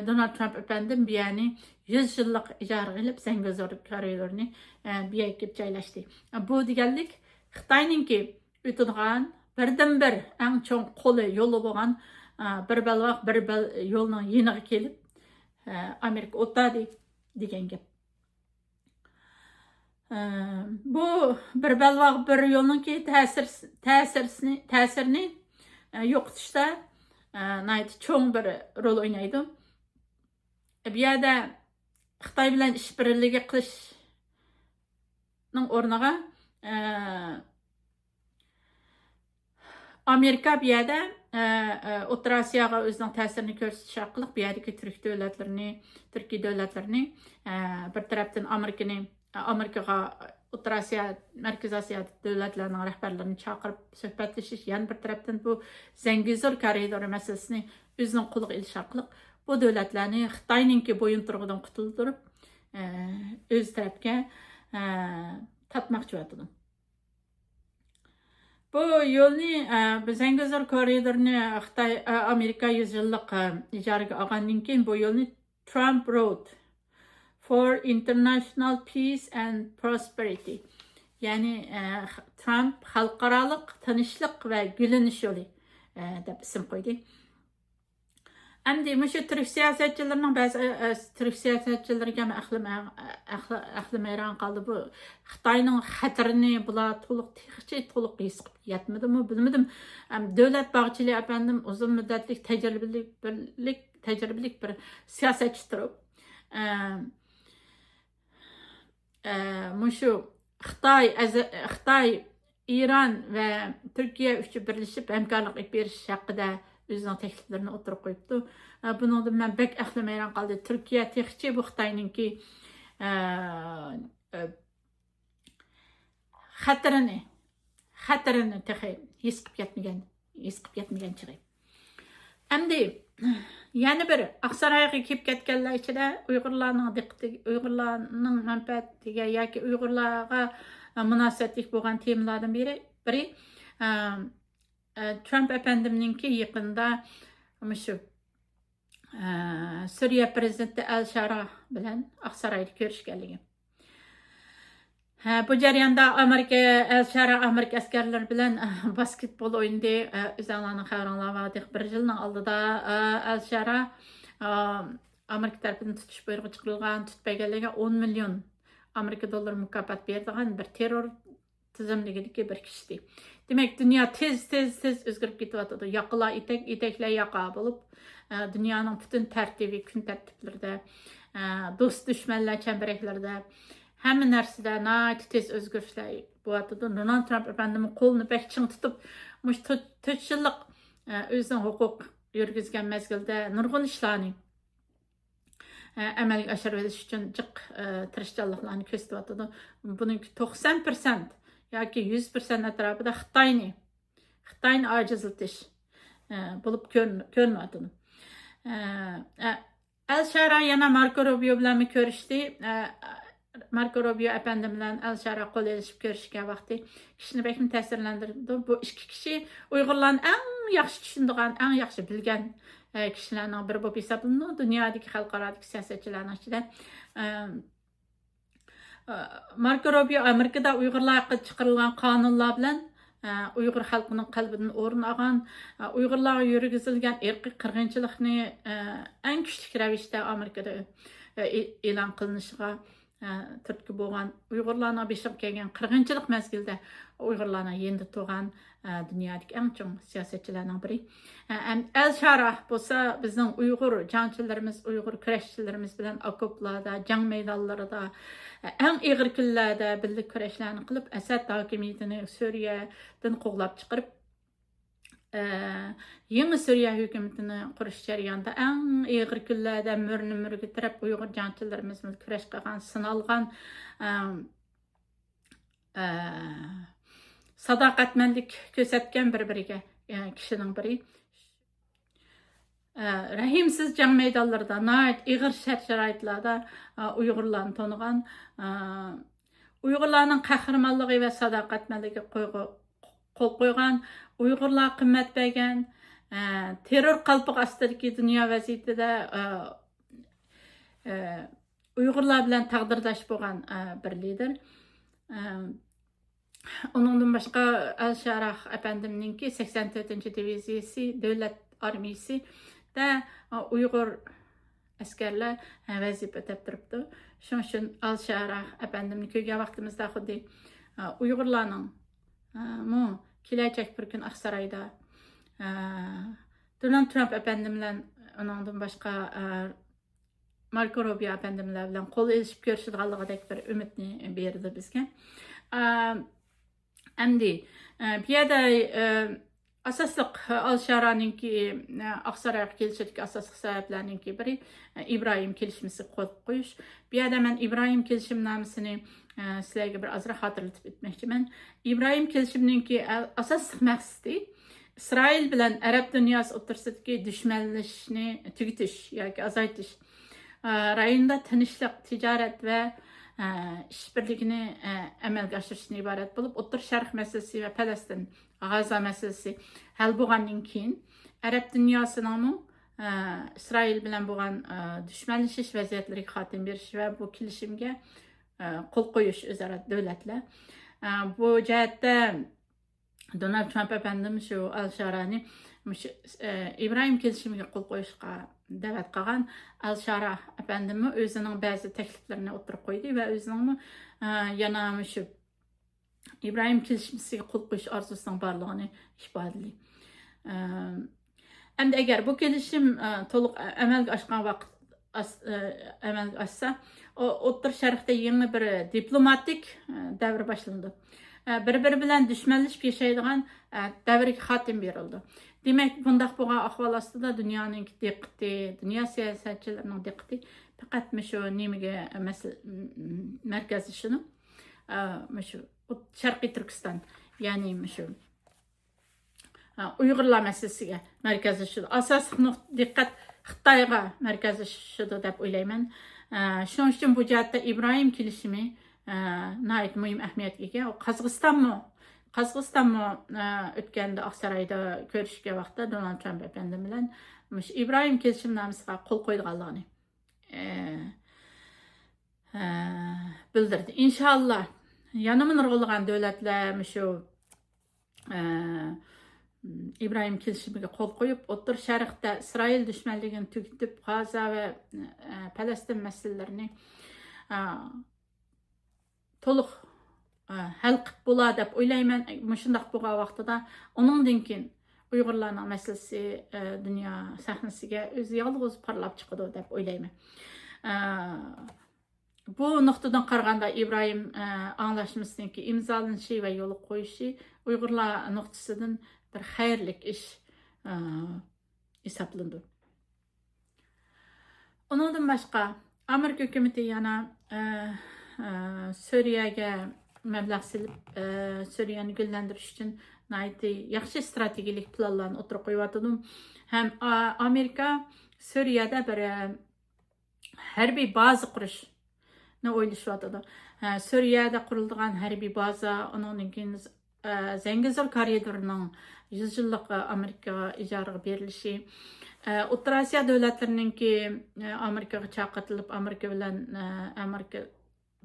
دونالد ترامپ ئەپەندىم بۇ يەرنى يۈز يىللىق ئىجارىگە ئېلىپ، زەنگىزۇر كارىدورىنى بۇ يەرگە كېلىپ جايلاشتى. بۇ دېگەنلىك خىتاينىڭكى ئۆتىدىغان بىردىنبىر ئەڭ چوڭ قولى يولى بولغان، ئا، بىر بەلباغ بىر بەل-، يولنىڭ يېنىغا كېلىپ، ئا، ئامېرىكا ئولتۇردى دېگەن گەپ. ئا، بۇ بىر بەلباغ بىر يولنىڭكى تەسىر، تەسىرسىنى، تەسىرىنى، ئا، يوقىتىشتا، ئا، ناھايىتى چوڭ بىر رول ئوينايدۇ. بۇ يەردە خىتاي بىلەن ئىشبىرلىكى قىلىشنىڭ ئورنىغا، ئا، ئامېرىكا بۇ يەردە، ئە، ئە، ئوتتۇرا ئاسىياغا ئۆزىنىڭ تەسىرىنى كۆرسىتىش ئارقىلىق بۇ يەردىكى تۈرك دۆلەتلىرىنى، تۈركىي دۆلەتلىرىنى، ئە، بىر تەرەپتىن ئامېرىكىنى، ئامېرىكىغا ئوتتۇرا ئاسىيا، مەركىزىي ئاسىيا دۆلەتلىرىنىڭ رەھبەرلىرىنى چاقىرىپ سۆھبەتلىشىش، يەنە بىر تەرەپتىن بۇ زەنگىزۇر كارىدورى مەسىلىسىنى ئۆزىنىڭ قولىغا ئېلىش ئارقىلىق بۇ دۆلەتلەرنى خىتاينىڭكى بويۇنتۇرۇقىدىن قۇتۇلدۇرۇپ، ئە، ئۆز تەرەپكە، ئە، تارتماقچى بولۇۋاتىدۇ. بۇ يولنى، ئە، بۇ زەنگىزۇر كورىدورىنى خىتاي، ئە، ئامېرىكا يۈز يىللىق، ئە، ئىجارىگە ئالغاندىن كېيىن بۇ يولنى Trump Road for International Peace and Prosperity، يەنى، ئە، ترامپ خەلقئارالىق تىنچلىق ۋە گۈللىنىش يولى، ئە، دەپ ئىسىم قويدى. ئەمدى مۇشۇ تۈرك سىياسەتچىلىرىنىڭ بەزى، ئە، ئە، تۈرك سىياسەتچىلىرىگە ئەقلىم، ئەقلى، ئەقلىم ھەيران قالدى. بۇ خىتاينىڭ خەتىرىنى بۇلار تولۇق، تېخىچە تولۇق ھېس قىلىپ يەتمىدىمۇ، بىلمىدىم. ئەم، دۆلەت باغچىلى ئەپەندىم ئۇزۇن مۇددەتلىك تەجرىبىلىك، بىرلىك، تەجرىبىلىك بىر سىياسەتچى تۇرۇپ، ئە، ئە، مۇشۇ خىتاي، ئەزە-، خىتاي، ئىران ۋە تۈركىيە ئۈچۈن بىرلىشىپ ھەمكارلىق ئېلىپ بېرىش ھەققىدە ئۆزىنىڭ تەكلىپلىرىنى ئوتتۇرىغا قويۇپتۇ. ئە، بۇنىڭدىن مەن بەك ئەقلىم ھەيران قالدى. تۈركىيە تېخىچە بۇ خىتاينىڭكى، ئە، ئە، خەتىرىنى، خەتىرىنى تېخى ھېس قىلىپ يەتمىگەن، ھېس قىلىپ يەتمىگەن چېغى. ئەمدى يەنە بىر ئاقسارايغا كېلىپ كەتكەنلەر ئىچىدە ئۇيغۇرلارنىڭ دىققىتى، ئۇيغۇرلارنىڭ مەنپەئەتىگە ياكى ئۇيغۇرلارغا مۇناسىۋەتلىك بولغان تېمىلاردىن بىرى، بىرى، ئە، ئە، ترامپ ئەپەندىمنىڭكى يېقىندا مۇشۇ، ئە، سۈرىيە پرېزىدېنتى ئەل شارا بىلەن ئاقسارايدا كۆرۈشكەنلىكى. ھە، بۇ جەرياندا ئامېرىكا، ئەل شارا ئامېرىكا ئەسكەرلىرى بىلەن، ئە، باسكېتبول ئوينىدى. ئە، ئۆزۈڭلارنىڭ خەۋىرىڭلار بار، بىر يىلنىڭ ئالدىدا، ئە، ئەل شارا، ئە، ئامېرىكا تەرىپىدىن تۇتۇش بۇيرۇقى چىقىرىلغان، تۇتۇپ بەرگەنلەرگە ئون مىليون ئامېرىكا دوللىرى مۇكاپات بېرىدىغان بىر تېررور تىزىملىكىدىكى بىر كىشى. دېمەك، دۇنيا تېز، تېز، تېز ئۆزگىرىپ كېتىۋاتىدۇ. ياقىلار ئېتەك، ئېتەكلەر ياقا بولۇپ، ئە، دۇنيانىڭ پۈتۈن تەرتىپى، كۈن تەرتىپلىرىدە، ئە، دوست دۈشمەنلەر چەمبىرەكلىرىدە، ھەممە نەرسىدە ناھايىتى تېز ئۆزگىرىشلەر بولۇۋاتىدۇ. دونالد ترامپ ئەپەندىمۇ قولىنى بەك چىڭ تۇتۇپ، مۇشۇ تۆت، تۆت يىللىق، ئە، ئۆزىنىڭ ھوقۇق يۈرگۈزگەن مەزگىلدە نۇرغۇن ئىشلارنى ئە، ئەمەلگە ئاشۇرۇۋېلىش ئۈچۈن جىق، ئە، تىرىشچانلىقلارنى كۆرسىتىۋاتىدۇ. بۇنىڭكى توقسان پىرسەنت ياكى يۈز پىرسەنت ئەتراپىدا خىتاينى، خىتاينى ئاجىزلىتىش، ئە، بولۇپ كۆرۈن-، كۆرۈنۈۋاتىدۇ. ئە، ئە، ئەل شارا يەنە ماركو روبىيو بىلەنمۇ كۆرۈشتى. ئە، ماركو روبىيو ئەپەندىم بىلەن ئەل شارا قول ئېلىشىپ كۆرۈشكەن ۋاقتى كىشىنى بەكمۇ تەسىرلەندۈرىدۇ. بۇ ئىككى كىشى ئۇيغۇرلارنى ئەڭ ياخشى چۈشىنىدىغان، ئەڭ ياخشى بىلگەن، ئە، كىشىلەرنىڭ بىرى بولۇپ ھېسابلىنىدۇ دۇنيادىكى خەلقئارادىكى سىياسەتچىلەرنىڭ ئىچىدە. ئە، ئە، ماركو روبىيو ئامېرىكىدا ئۇيغۇرلار ھەققىدە چىقىرىلغان قانۇنلار بىلەن، ئە، ئۇيغۇر خەلقىنىڭ قەلبىدىن ئورۇن ئالغان، ئە، ئۇيغۇرلارغا يۈرگۈزۈلگەن ئىرقىي قىرغىنچىلىقنى، ئە، ئەڭ كۈچلۈك رەۋىشتە ئامېرىكىدا، ئە، ئې-، ئېلان قىلىنىشىغا، ئە، تۈرتكە بولغان ئۇيغۇرلارنىڭ بېشىغا كەلگەن قىرغىنچىلىق مەزگىلىدە ئۇيغۇرلارنىڭ يېنىدا تۇرغان، ئە، دۇنيادىكى ئەڭ چوڭ سىياسەتچىلەرنىڭ بىرى. ئە، ئەم-، ئەل شاراھ بولسا بىزنىڭ ئۇيغۇر جەڭچىلىرىمىز، ئۇيغۇر كۈرەشچىلىرىمىز بىلەن ئوكوپلاردا، جەڭ مەيدانلىرىدا، ئە، ئەڭ ئېغىر كۈنلەردە بىللە كۈرەشلەرنى قىلىپ، ئەسەد ھاكىمىيىتىنى سۈرىيەدىن قوغلاپ چىقىرىپ، ئە، يېڭى سۈرىيە ھۆكۈمىتىنى قۇرۇش جەريانىدا ئەڭ ئېغىر كۈنلەردە مۈرىنى مۈرىگە تىرەپ ئۇيغۇر جەڭچىلىرىمىز بىلەن كۈرەش قىلغان، سىنالغان، ئە، ئە، ساداقەتمەنلىك كۆرسەتكەن بىر-بىرىگە، ئە، كىشىنىڭ بىرى. ئە، رەھىمسىز جەڭ مەيدانلىرىدا، ناھايىتى ئېغىر شەرت-شارائىتلاردا، ئە، ئۇيغۇرلارنى تونۇغان، ئە، ئۇيغۇرلارنىڭ قەھرىمانلىقى ۋە ساداقەتمەنلىكىگە قول قويغان، ئۇيغۇرلارغا قىممەت بەرگەن، ئە، تېررور قالپىقى ئاستىدىكى دۇنيا ۋەزىيىتىدە، ئە، ئە، ئۇيغۇرلار بىلەن تەقدىرداش بولغان، ئە، بىر لىدېر. ئە، ئۇنىڭدىن باشقا ئەل شاراھ ئەپەندىمنىڭكى سەكسەن تۆتىنچى دىۋىزىيىسى، دۆلەت ئارمىيىسىدە، ئە، ئۇيغۇر ئەسكەرلەر، ئە، ۋەزىپە ئۆتەپ تۇرۇپتۇ. شۇنىڭ ئۈچۈن ئەل شاراھ ئەپەندىمنى كۆرگەن ۋاقتىمىزدا خۇددى، ئە، ئۇيغۇرلارنىڭ، ئە، مۇ كېلەچەك بىر كۈن ئاقسارايدا، ئە، دونالد ترامپ ئەپەندىم بىلەن، ئۇنىڭدىن باشقا، ئە، ماركو روبىيو ئەپەندىملەر بىلەن قول ئېلىشىپ كۆرۈشىدىغانلىقىدەك بىر ئۈمىدنى بېرىدۇ بىزگە. ئە، ئەمدى، ئە، بۇ يەردە، ئە، ئاساسلىق ئەل شارانىڭكى، ئە، ئاقسارايغا كېلىشىدىكى ئاساسلىق سەۋەبلەرنىڭكى بىرى، ئە، ئىبراھىم كېلىشمىسىگە قول قويۇش. بۇ يەردە مەن ئىبراھىم كېلىشىمنامىسىنى، ئە، سىلەرگە بىر ئازراق خاتىرىلىتىپ ئۆتمەكچىمەن. ئىبراھىم كېلىشىمنىڭكى ئە-، ئاساسلىق مەقسىتى ئىسرائىل بىلەن ئەرەب دۇنياسى ئوتتۇرىسىدىكى دۈشمەنلىشىشنى تۈگىتىش ياكى ئازايتىش، ئە، رايوندا تىنچلىق، تىجارەت ۋە، ئە، ئىشبىرلىكىنى، ئە، ئەمەلگە ئاشۇرۇشتىن ئىبارەت بولۇپ، ئوتتۇرا شەرق مەسىلىسى ۋە پەلەستىن، غازا مەسىلىسى ھەل بولغاندىن كېيىن، ئەرەب دۇنياسىنىڭمۇ، ئە، ئىسرائىل بىلەن بولغان، ئە، دۈشمەنلىشىش ۋەزىيەتلىرىگە خاتىمە بېرىش ۋە بۇ كېلىشىمگە، ئە، قول قويۇش ئۆزئارا دۆلەتلەر. ئە، بۇ جەھەتتە دونالد ترامپ ئەپەندىم شۇ ئەل شارانى مۇشۇ، ئە، ئىبراھىم كېلىشىمىگە قول قويۇشقا دەۋەت قىلغان. ئەل شارا ئەپەندىممۇ ئۆزىنىڭ بەزى تەكلىپلىرىنى ئوتتۇرىغا قويدى ۋە ئۆزىنىڭمۇ، ئە، يەنە مۇشۇ ئىبراھىم كېلىشمىسىگە قول قويۇش ئارزۇسىنىڭ بارلىقىنى ئىپادىلىدى. ئە، ئەمدى ئەگەر بۇ كېلىشىم، ئە، تولۇق ئە-، ئەمەلگە ئاشقان ۋاقىت ئاس-، ئە، ئەمەلگە ئاشسا، ئو-، ئوتتۇرا شەرقتە يېڭى بىر دىپلوماتىك، ئە، دەۋر باشلىنىدۇ. ئە، بىر-بىرى بىلەن دۈشمەنلىشىپ ياشايدىغان، ئە، دەۋرگە خاتىمە بېرىلىدۇ. دېمەك، بۇنداق بولغان ئەھۋال ئاستىدا دۇنيانىڭ دىققىتى، دۇنيا سىياسەتچىلىرىنىڭ دىققىتى پەقەت مۇشۇ نېمىگە، مەسىلە، مەركەزلىشىدۇ. ئە، مۇشۇ شەرقىي تۈركىستان، يەنى مۇشۇ ئۇيغۇرلار مەسىلىسىگە مەركەزلىشىدۇ. ئاساسلىق نۇقتا دىققەت خىتايغا مەركەزلىشىدۇ دەپ ئويلايمەن. ئە، شۇنىڭ ئۈچۈن بۇ جەھەتتە ئىبراھىم كېلىشىمى، ئە، ناھايىتى مۇھىم ئەھمىيەتكە ئىگە. ئۇ قازاقىستانمۇ، قازاقىستانمۇ، ئە، ئۆتكەندە ئاقسارايدا كۆرۈشكەن ۋاقىتتا دونالد ترامپ ئەپەندىم بىلەن مۇشۇ ئىبراھىم كېلىشىمنامىسىغا قول قويىدىغانلىقىنى، ئە، ئە، بىلدۈردى. ئىنشاللا يەنىمۇ نۇرغۇنلىغان دۆلەتلەر مۇشۇ ئە، ئىبراھىم كېلىشىمىگە قول قويۇپ، ئوتتۇرا شەرقتە ئىسرائىل دۈشمەنلىكىنى تۈگىتىپ، غازا ۋە، ئە، پەلەستىن مەسىلىلىرىنى، ئە، تولۇق، ئە، ھەل قىلىپ بولا دەپ ئويلايمەن. مۇشۇنداق بولغان ۋاقتىدا ئۇنىڭدىن كېيىن ئۇيغۇرلارنىڭ مەسىلىسى، ئە، دۇنيا سەھنىسىگە ئۆزى يالغۇز پارلاپ چىقىدۇ دەپ ئويلايمەن. ئە، بۇ نۇقتىدىن قارىغاندا، ئىبراھىم، ئە، ئاڭلاشمىسىنىڭكى ئىمزالىنىشى ۋە يولغا قويۇشى ئۇيغۇرلار نۇقتىسىدىن بىر خەيرلىك ئىش، ئە، ھېسابلىنىدۇ. ئۇنىڭدىن باشقا، ئامېرىكا ھۆكۈمىتى يەنە، ئە، ئە، سۈرىيەگە مەبلەغ سېلىپ، ئە، سۈرىيەنى گۈللەندۈرۈش ئۈچۈن ناھايىتى ياخشى ئىستراتېگىيىلىك پىلانلارنى ئوتتۇرىغا قويۇۋاتىدۇ. ھەم، ئا-، ئامېرىكا سۈرىيەدە بىر، ئە، ھەربىي بازا قۇرۇشنى ئويلىشىۋاتىدۇ. ھە، سۈرىيەدە قۇرۇلىدىغان ھەربىي بازا، ئۇنىڭدىن كېيىن، ئە، زەڭگىزور كارىدورىنىڭ يۈز يىللىق، ئە، ئامېرىكىغا ئىجارىگە بېرىلىشى، ئە، ئوتتۇرا ئاسىيا دۆلەتلىرىنىڭكى، ئە، ئامېرىكىغا چاقىرتىلىپ، ئامېرىكا بىلەن، ئە، ئامېرىكا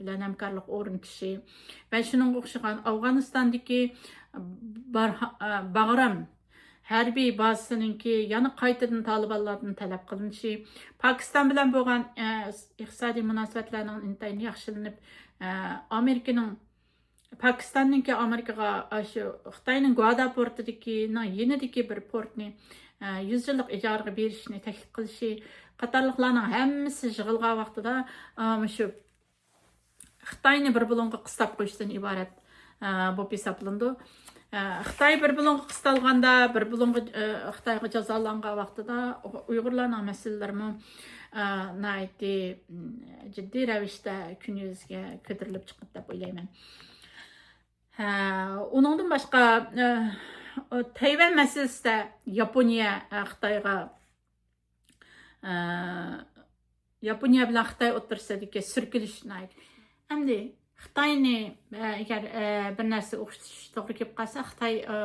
بىلەن ھەمكارلىق ئورنىتىشى ۋە شۇنىڭغا ئوخشىغان ئافغانىستاندىكى بارها-، ئە، باغرام ھەربىي بازىسىنىڭكى يەنە قايتىدىن تالىبانلاردىن تەلەپ قىلىنىشى، پاكىستان بىلەن بولغان، ئە، ئىقتىسادىي مۇناسىۋەتلەرنىڭ ئىنتايىن ياخشىلىنىپ، ئە، ئامېرىكىنىڭ، پاكىستاننىڭكى ئامېرىكىغا، ئاشۇ خىتاينىڭ گۇادا پورتىدىكىنىڭ يېنىدىكى بىر پورتنى، ئە، يۈز يىللىق ئىجارىگە بېرىشنى تەكلىپ قىلىشى قاتارلىقلارنىڭ ھەممىسى يىغىلغان ۋاقتىدا، ئە، مۇشۇ خىتاينى بىر بۇلۇڭغا قىستاپ قويۇشتىن ئىبارەت، ئە، بولۇپ ھېسابلىنىدۇ. ئە، خىتاي بىر بۇلۇڭغا قىستالغاندا، بىر بۇلۇڭغا، ئە، خىتايغا جازالانغان ۋاقتىدا ئۇيغۇرلارنىڭ مەسىلىلىرىمۇ، ئە، ناھايىتى، م، جىددىي رەۋىشتە كۈن يۈزىگە كۆتۈرۈلۈپ چىقىدۇ دەپ ئويلايمەن. ھە، ئۇنىڭدىن باشقا، ئە، تەيۋەن مەسىلىسىدە ياپونىيە، ئە، خىتايغا، ئە، ياپونىيە بىلەن خىتاي ئوتتۇرىسىدىكى سۈركىلىش ناھايىتى. ئەمدى خىتاينى، ئە، ئەگەر، ئە، بىر نەرسە ئوخشىتىش توغرا كېلىپ قالسا، خىتاي، ئە،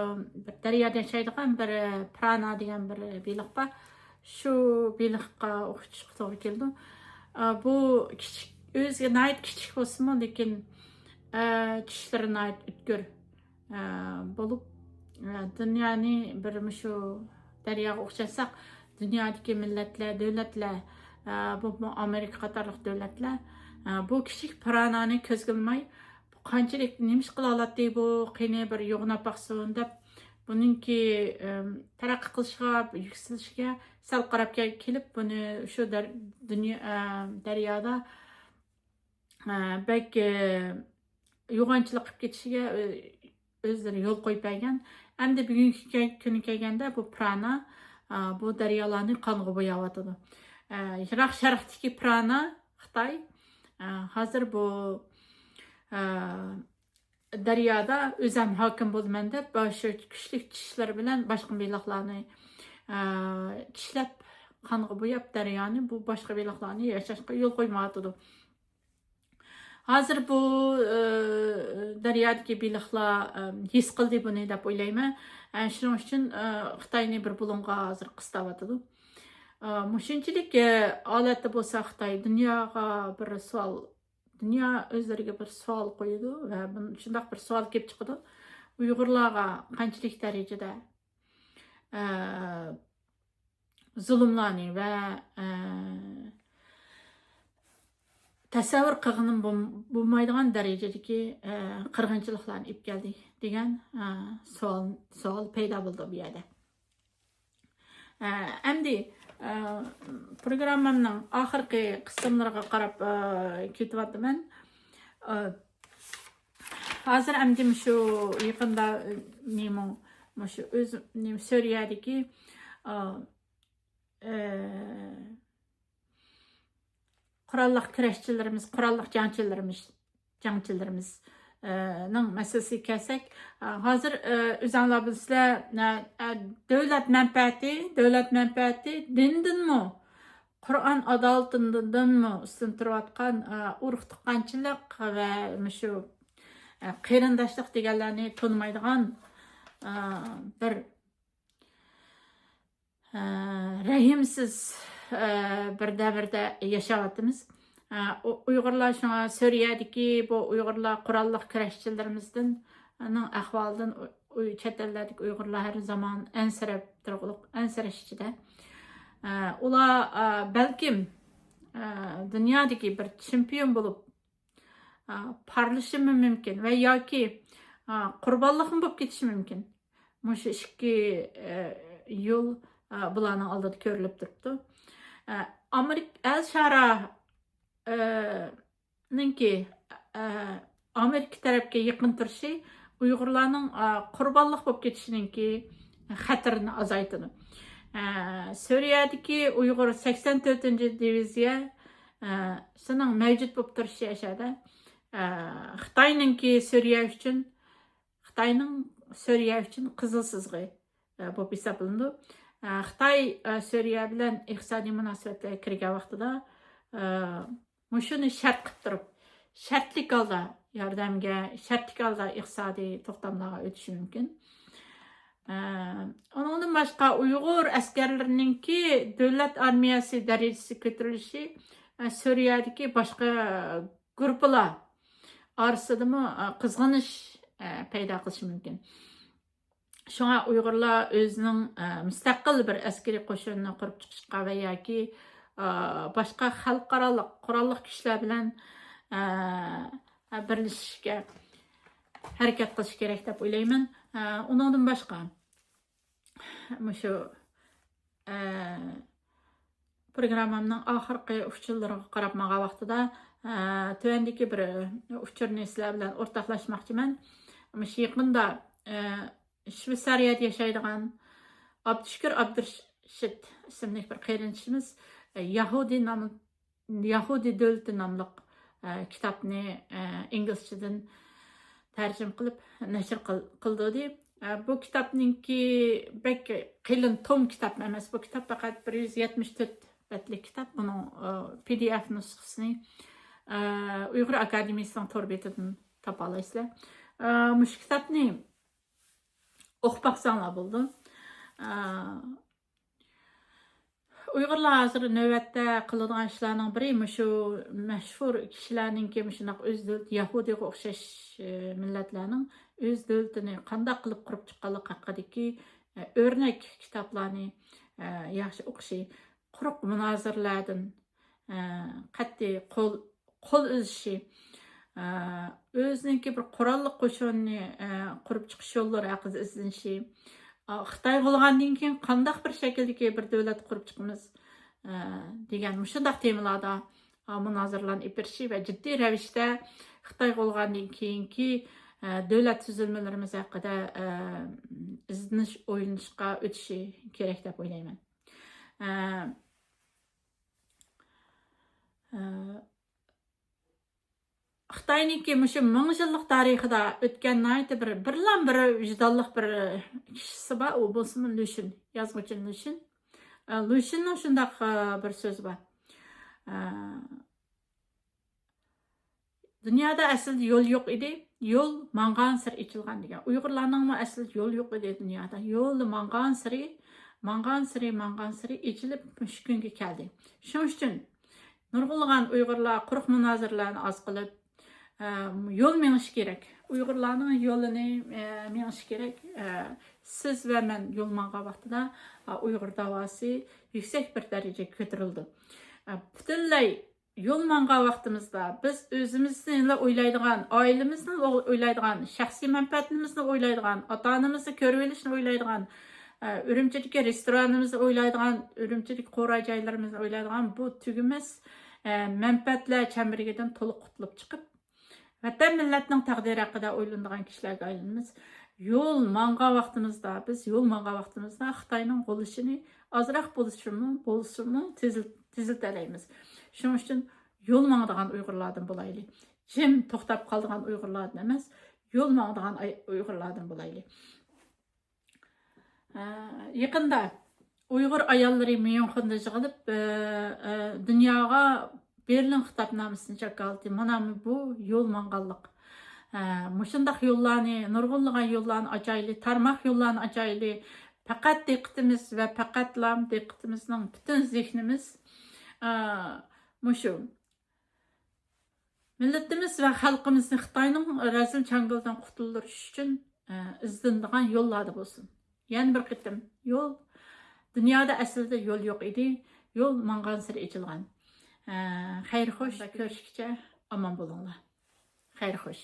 بىر دەريادا ياشايدىغان بىر، ئە، پىرانا دېگەن بىر بېلىق بار. شۇ بېلىققا ئوخشىتىشقا توغرا كېلىدۇ. ئە، بۇ كىچىك، ئۆزى ناھايىتى كىچىك بولسىمۇ، لېكىن، ئە، چىشلىرى ناھايىتى ئۆتكۈر، ئە، بولۇپ، ئە، دۇنيانى بىر مۇشۇ دەرياغا ئوخشاتساق، دۇنيادىكى مىللەتلەر، دۆلەتلەر، ئە، بولۇپمۇ ئامېرىكا قاتارلىق دۆلەتلەر، ئە، بۇ كىچىك پىرانانى كۆزگە ئىلماي، بۇ قانچىلىك، نېمە ئىش قىلالايتتى بۇ، قېنى بىر يوغىناپ باقسۇن دەپ، بۇنىڭكى، ئەم، تەرەققىي قىلىشىغا، يۈكسىلىشىگە سەل قاراپ كەل-، كېلىپ، بۇنى شۇ دەر-، دۇنيا، ئە، دەريادا، ئە، بەك، ئە، يوغانچىلىق قىلىپ كېتىشىگە، ئۆ-، ئۆزلىرى يول قويۇپ بەرگەن. ئەمدى بۈگۈنكى كە-، كۈنى كەلگەندە بۇ پىرانا، ئە، بۇ دەريالارنى قانغا بوياۋاتىدۇ. ئە، يىراق شەرقتىكى پىرانا خىتاي، ئە، ھازىر بۇ، ئە، دەريادا ئۆزەم ھاكىم بولىمەن دەپ، شۇ كۈچلۈك چىشلىرى بىلەن باشقا بېلىقلارنى، ئە، چىشلەپ، قانغا بوياپ دەريانى، بۇ باشقا بېلىقلارنى ياشاشقا يول قويمايۋاتىدۇ. ھازىر بۇ، ئە، دەريادىكى بېلىقلار، ئە، ھېس قىلدى بۇنى دەپ ئويلايمەن. ئە، شۇنىڭ ئۈچۈن، ئە، خىتاينى بىر بۇلۇڭغا ھازىر قىستاۋاتىدۇ. ئە، مۇشۇنچىلىك، ئە، ھالەتتە بولسا خىتاي دۇنياغا بىر سوئال، دۇنيا ئۆزلىرىگە بىر سوئال قويىدۇ ۋە بۇن-، شۇنداق بىر سوئال كېلىپ چىقىدۇ. ئۇيغۇرلارغا قانچىلىك دەرىجىدە، ئە، زۇلۇملارنى ۋە، ئە، تەسەۋۋۇر قىلغىنىم بولم-، بولمايدىغان دەرىجىدىكى، ئە، قىرغىنچىلىقلارنى ئېلىپ كەلدى دېگەن، ئە، سوئال، سوئال پەيدا بولىدۇ بۇ يەردە. ئە، ئەمدى، ئە، پروگراممامنىڭ ئاخىرقى قىسىملىرىغا قاراپ، ئە، كېتىۋاتىمەن. ئە، ھازىر ئەمدى مۇشۇ يېقىندا، ئە، نېمە، مۇشۇ ئۆز، نېمە، سۈرىيەدىكى، ئە، ئە، قوراللىق كۈرەشچىلىرىمىز، قوراللىق جەڭچىلىرىمىز، جەڭچىلىرىمىز، ئە، نىڭ مەسىلىسىگە كەلسەك، ئە، ھازىر، ئە، ئۆزۈڭلار بىلىسىلەر، ئە، ئە، دۆلەت مەنپەئەتى، دۆلەت مەنپەئەتى دىندىنمۇ، قۇرئان ئادالىتىدىنمۇ ئۈستۈن تۇرۇۋاتقان، ئە، ئۇرۇق تۇغقانچىلىق ۋە مۇشۇ، ئە، قېرىنداشلىق دېگەنلەرنى تونۇمايدىغان، ئە، بىر ئە، رەھىمسىز، ئە، بىر دەۋردە ياشاۋاتىمىز. ئە، ئۇ-، ئۇيغۇرلار شۇڭا سۈرىيەدىكى بۇ ئۇيغۇرلار قوراللىق كۈرەشچىلىرىمىزدىن، ئۇنىڭ ئەھۋالىدىن ئۇ-، ئۇ-، چەت ئەللەردىكى ئۇيغۇرلار ھەر زامان ئەنسىرەپ تۇرغۇلۇق، ئەنسىرەش ئىچىدە. ئە، ئۇلار، ئە، بەلكىم، ئە، دۇنيادىكى بىر چېمپىيون بولۇپ، ئا، پارلىشىمۇ مۇمكىن ۋە ياكى، ئا، قۇربانلىقمۇ بولۇپ كېتىشى مۇمكىن. مۇشۇ ئىككى، ئە، يول، ئا، بۇلارنىڭ ئالدىدا كۆرۈلۈپ تۇرۇپتۇ. ئە، ئامېرىك-، ئەل شارا، ئە، نىڭكى، ئە، ئامېرىكا تەرەپكە يېقىن تۇرۇشى ئۇيغۇرلارنىڭ، ئا، قۇربانلىق بولۇپ كېتىشىنىڭكى خەتىرىنى ئازايتىدۇ. ئە، سۈرىيەدىكى ئۇيغۇر سەكسەن تۆتىنچى دىۋىزىيە، ئە، سىنىڭ مەۋجۇت بولۇپ تۇرۇشى ئەشەدە، ئە، خىتاينىڭكى سۈرىيە ئۈچۈن، خىتاينىڭ سۈرىيە ئۈچۈن قىزىل سىزىقى، ئە، بولۇپ ھېسابلىنىدۇ. ئە، خىتاي، ئە، سۈرىيە بىلەن ئىقتىسادىي مۇناسىۋەتلەرگە كىرگەن ۋاقتىدا، ئە، مۇشۇنى شەرت قىلىپ تۇرۇپ، شەرتلىك ھالدا ياردەمگە، شەرتلىك ھالدا ئىقتىسادىي توختاملارغا ئۆتۈشى مۇمكىن. ئە، ئۇنىڭدىن باشقا ئۇيغۇر ئەسكەرلىرىنىڭكى دۆلەت ئارمىيەسى دەرىجىسى كۆتۈرۈلۈشى، ئە، سۈرىيەدىكى باشقا گۇرۇپپىلار ئارىسىدىمۇ، ئە، قىزغىنىش، ئە، پەيدا قىلىشى مۇمكىن. شۇڭا ئۇيغۇرلار ئۆزىنىڭ، ئە، مۇستەقىل بىر ئەسكىرىي قوشۇنىنى قۇرۇپ چىقىشقا ۋە ياكى، ئە، باشقا خەلقئارالىق قوراللىق كۈچلەر بىلەن، ئە، بىرلىشىشكە ھەرىكەت قىلىشى كېرەك دەپ ئويلايمەن. ئە، ئۇنىڭدىن باشقا، مۇشۇ، ئە، پروگراممامنىڭ ئاخىرقى ئۇچۇرلىرىغا قاراپ ماڭغان ۋاقتىدا، ئە، تۆۋەندىكى بىر ئۇچۇرنى سىلەر بىلەن ئورتاقلاشماقچىمەن. مۇشۇ يېقىندا، ئە، شۋېتسارىيەدە ياشايدىغان ئابدۇشۈكۈر ئابدۇرېشىت ئىسىملىك بىر قېرىندىشىمىز، ئە، يەھۇدىي نام-، يەھۇدىي دۆلىتى ناملىق، ئە، كىتابنى، ئە، ئىنگلىزچىدىن تەرجىمە قىلىپ نەشر قىل-، قىلدۇردى. ئە، بۇ كىتابنىڭكى بەك قېلىن توم كىتاب ئەمەس. بۇ كىتاب پەقەت بىر يۈز يەتمىش تۆت بەتلىك كىتاب. بۇنىڭ، ئە، پى دى ئېف نۇسخىسىنى، ئە، ئۇيغۇر ئاكادېمىيىسىنىڭ تور بېتىدىن تاپالايسىلەر. ئە، مۇشۇ كىتابنى ئوقۇپ باقساڭلار بولىدۇ. ئە، ئۇيغۇرلار ھازىر نۆۋەتتە قىلىدىغان ئىشلارنىڭ بىرى مۇشۇ مەشھۇر كىشىلەرنىڭكى مۇشۇنداق ئۆز دۆلىتى يەھۇدىيغا ئوخشاش، ئە، مىللەتلەرنىڭ ئۆز دۆلىتىنى قانداق قىلىپ قۇرۇپ چىققانلىقى ھەققىدىكى، ئە، ئۆرنەك كىتابلارنى، ئە، ياخشى ئوقۇشى، قۇرۇق مۇنازىرىلەردىن، ئە، قەتئىي قول، قول ئۈزۈشى، ئە، ئۆزىنىڭكى بىر قوراللىق قوشۇننى، ئە، قۇرۇپ چىقىش يوللىرى ھەققىدە ئىزدىنىشى، ئە، خىتاي بولغاندىن كېيىن قانداق بىر شەكىلدىكى بىر دۆلەت قۇرۇپ چىقىمىز، ئە، دېگەن مۇشۇنداق تېمىلاردا، ئە، مۇنازىرىلەرنى ئېلىپ بېرىشى ۋە جىددىي رەۋىشتە خىتاي بولغاندىن كېيىنكى، ئە، دۆلەت تۈزۈلمىلىرىمىز ھەققىدە، ئە، ئىزدىنىش، ئويلىنىشقا ئۆتۈشى كېرەك دەپ ئويلايمەن. ئە، ئە، خىتاينىڭكى مۇشۇ مىڭ يىللىق تارىخىدا ئۆتكەن ناھايىتى بىر، بىرلا بىر ۋىجدانلىق بىر كىشىسى بار، ئۇ بولسىمۇ لۈشۈن، يازغۇچى لۈشۈن. ئە، لۈشۈننىڭ شۇنداق، ئە، بىر سۆزى بار. ئە، دۇنيادا ئەسلىدە يول يوق ئىدى، يول ماڭغانسېرى ئېچىلغان دېگەن. ئۇيغۇرلارنىڭمۇ ئەسلىدە يول يوق ئىدى دۇنيادا. يولى ماڭغانسېرى، ماڭغانسېرى، ماڭغانسېرى ئېچىلىپ مۇشۇ كۈنگە كەلدى. شۇنىڭ ئۈچۈن نۇرغۇنلىغان ئۇيغۇرلار قۇرۇق مۇنازىرىلەرنى ئاز قىلىپ، ئە، يول مېڭىشى كېرەك. ئۇيغۇرلارنىڭ يولىنى، ئە، مېڭىشى كېرەك. ئە، سىز ۋە مەن يول ماڭغان ۋاقتىدا، ئە، ئۇيغۇر داۋاسى يۈكسەك بىر دەرىجىگە كۆتۈرۈلىدۇ. ئە، پۈتۈنلەي يول ماڭغان ۋاقتىمىزدا بىز ئۆزىمىزنىلا ئويلايدىغان، ئائىلىمىزنىلا ئويلايدىغان، شەخسىي مەنپەئەتىمىزنى ئويلايدىغان، ئاتا-ئانىمىزنى كۆرۈۋېلىشنى ئويلايدىغان، ئە، ئۈرۈمچىدىكى رېستورانىمىزنى ئويلايدىغان، ئۈرۈمچىدىكى قورا جايلىرىمىزنى ئويلايدىغان بۇ تۈگىمەس، ئە، مەنپەئەتلەر چەمبىرىكىدىن تولۇق قۇتۇلۇپ چىقىپ، ۋەتەن مىللەتنىڭ تەقدىرى ھەققىدە ئويلىنىدىغان كىشىلەرگە ئايلىنىمىز. يول ماڭغان ۋاقتىمىزدا، بىز يول ماڭغان ۋاقتىمىزدا خىتاينىڭ غۇلىشىنى ئازراق بولسىمۇ، بولسىمۇ تېزل-، تېزلىتەلەيمىز. شۇنىڭ ئۈچۈن يول ماڭىدىغان ئۇيغۇرلاردىن بولايلى. جىم توختاپ قالىدىغان ئۇيغۇرلاردىن ئەمەس، يول ماڭىدىغان ئاي-، ئۇيغۇرلاردىن بولايلى. ئە، يېقىندا ئۇيغۇر ئاياللىرى ميۇنخېندا يىغىلىپ، ئە، ئە، دۇنياغا بېرلىن خىتابنامىسىنى جاكارلىدى. مانا بۇ يول ماڭغانلىق. ئە، مۇشۇنداق يوللارنى، نۇرغۇنلىغان يوللارنى ئاچايلى، تارماق يوللارنى ئاچايلى. پەقەت دىققىتىمىز ۋە پەقەتلا دىققىتىمىزنىڭ پۈتۈن زېھنىمىز، ئە، مۇشۇ مىللىتىمىز ۋە خەلقىمىزنى خىتاينىڭ رەزىل چاڭگىلىدىن قۇتۇلدۇرۇش ئۈچۈن، ئە، ئىزدىنىدىغان يوللاردا بولسۇن. يەنە بىر قېتىم يول، دۇنيادا ئەسلىدە يول يوق ئىدى، يول ماڭغانسېرى ئېچىلغان. ئە، خەير خوش، كۆرۈشكىچە ئامان بولۇڭلار. خەير خوش.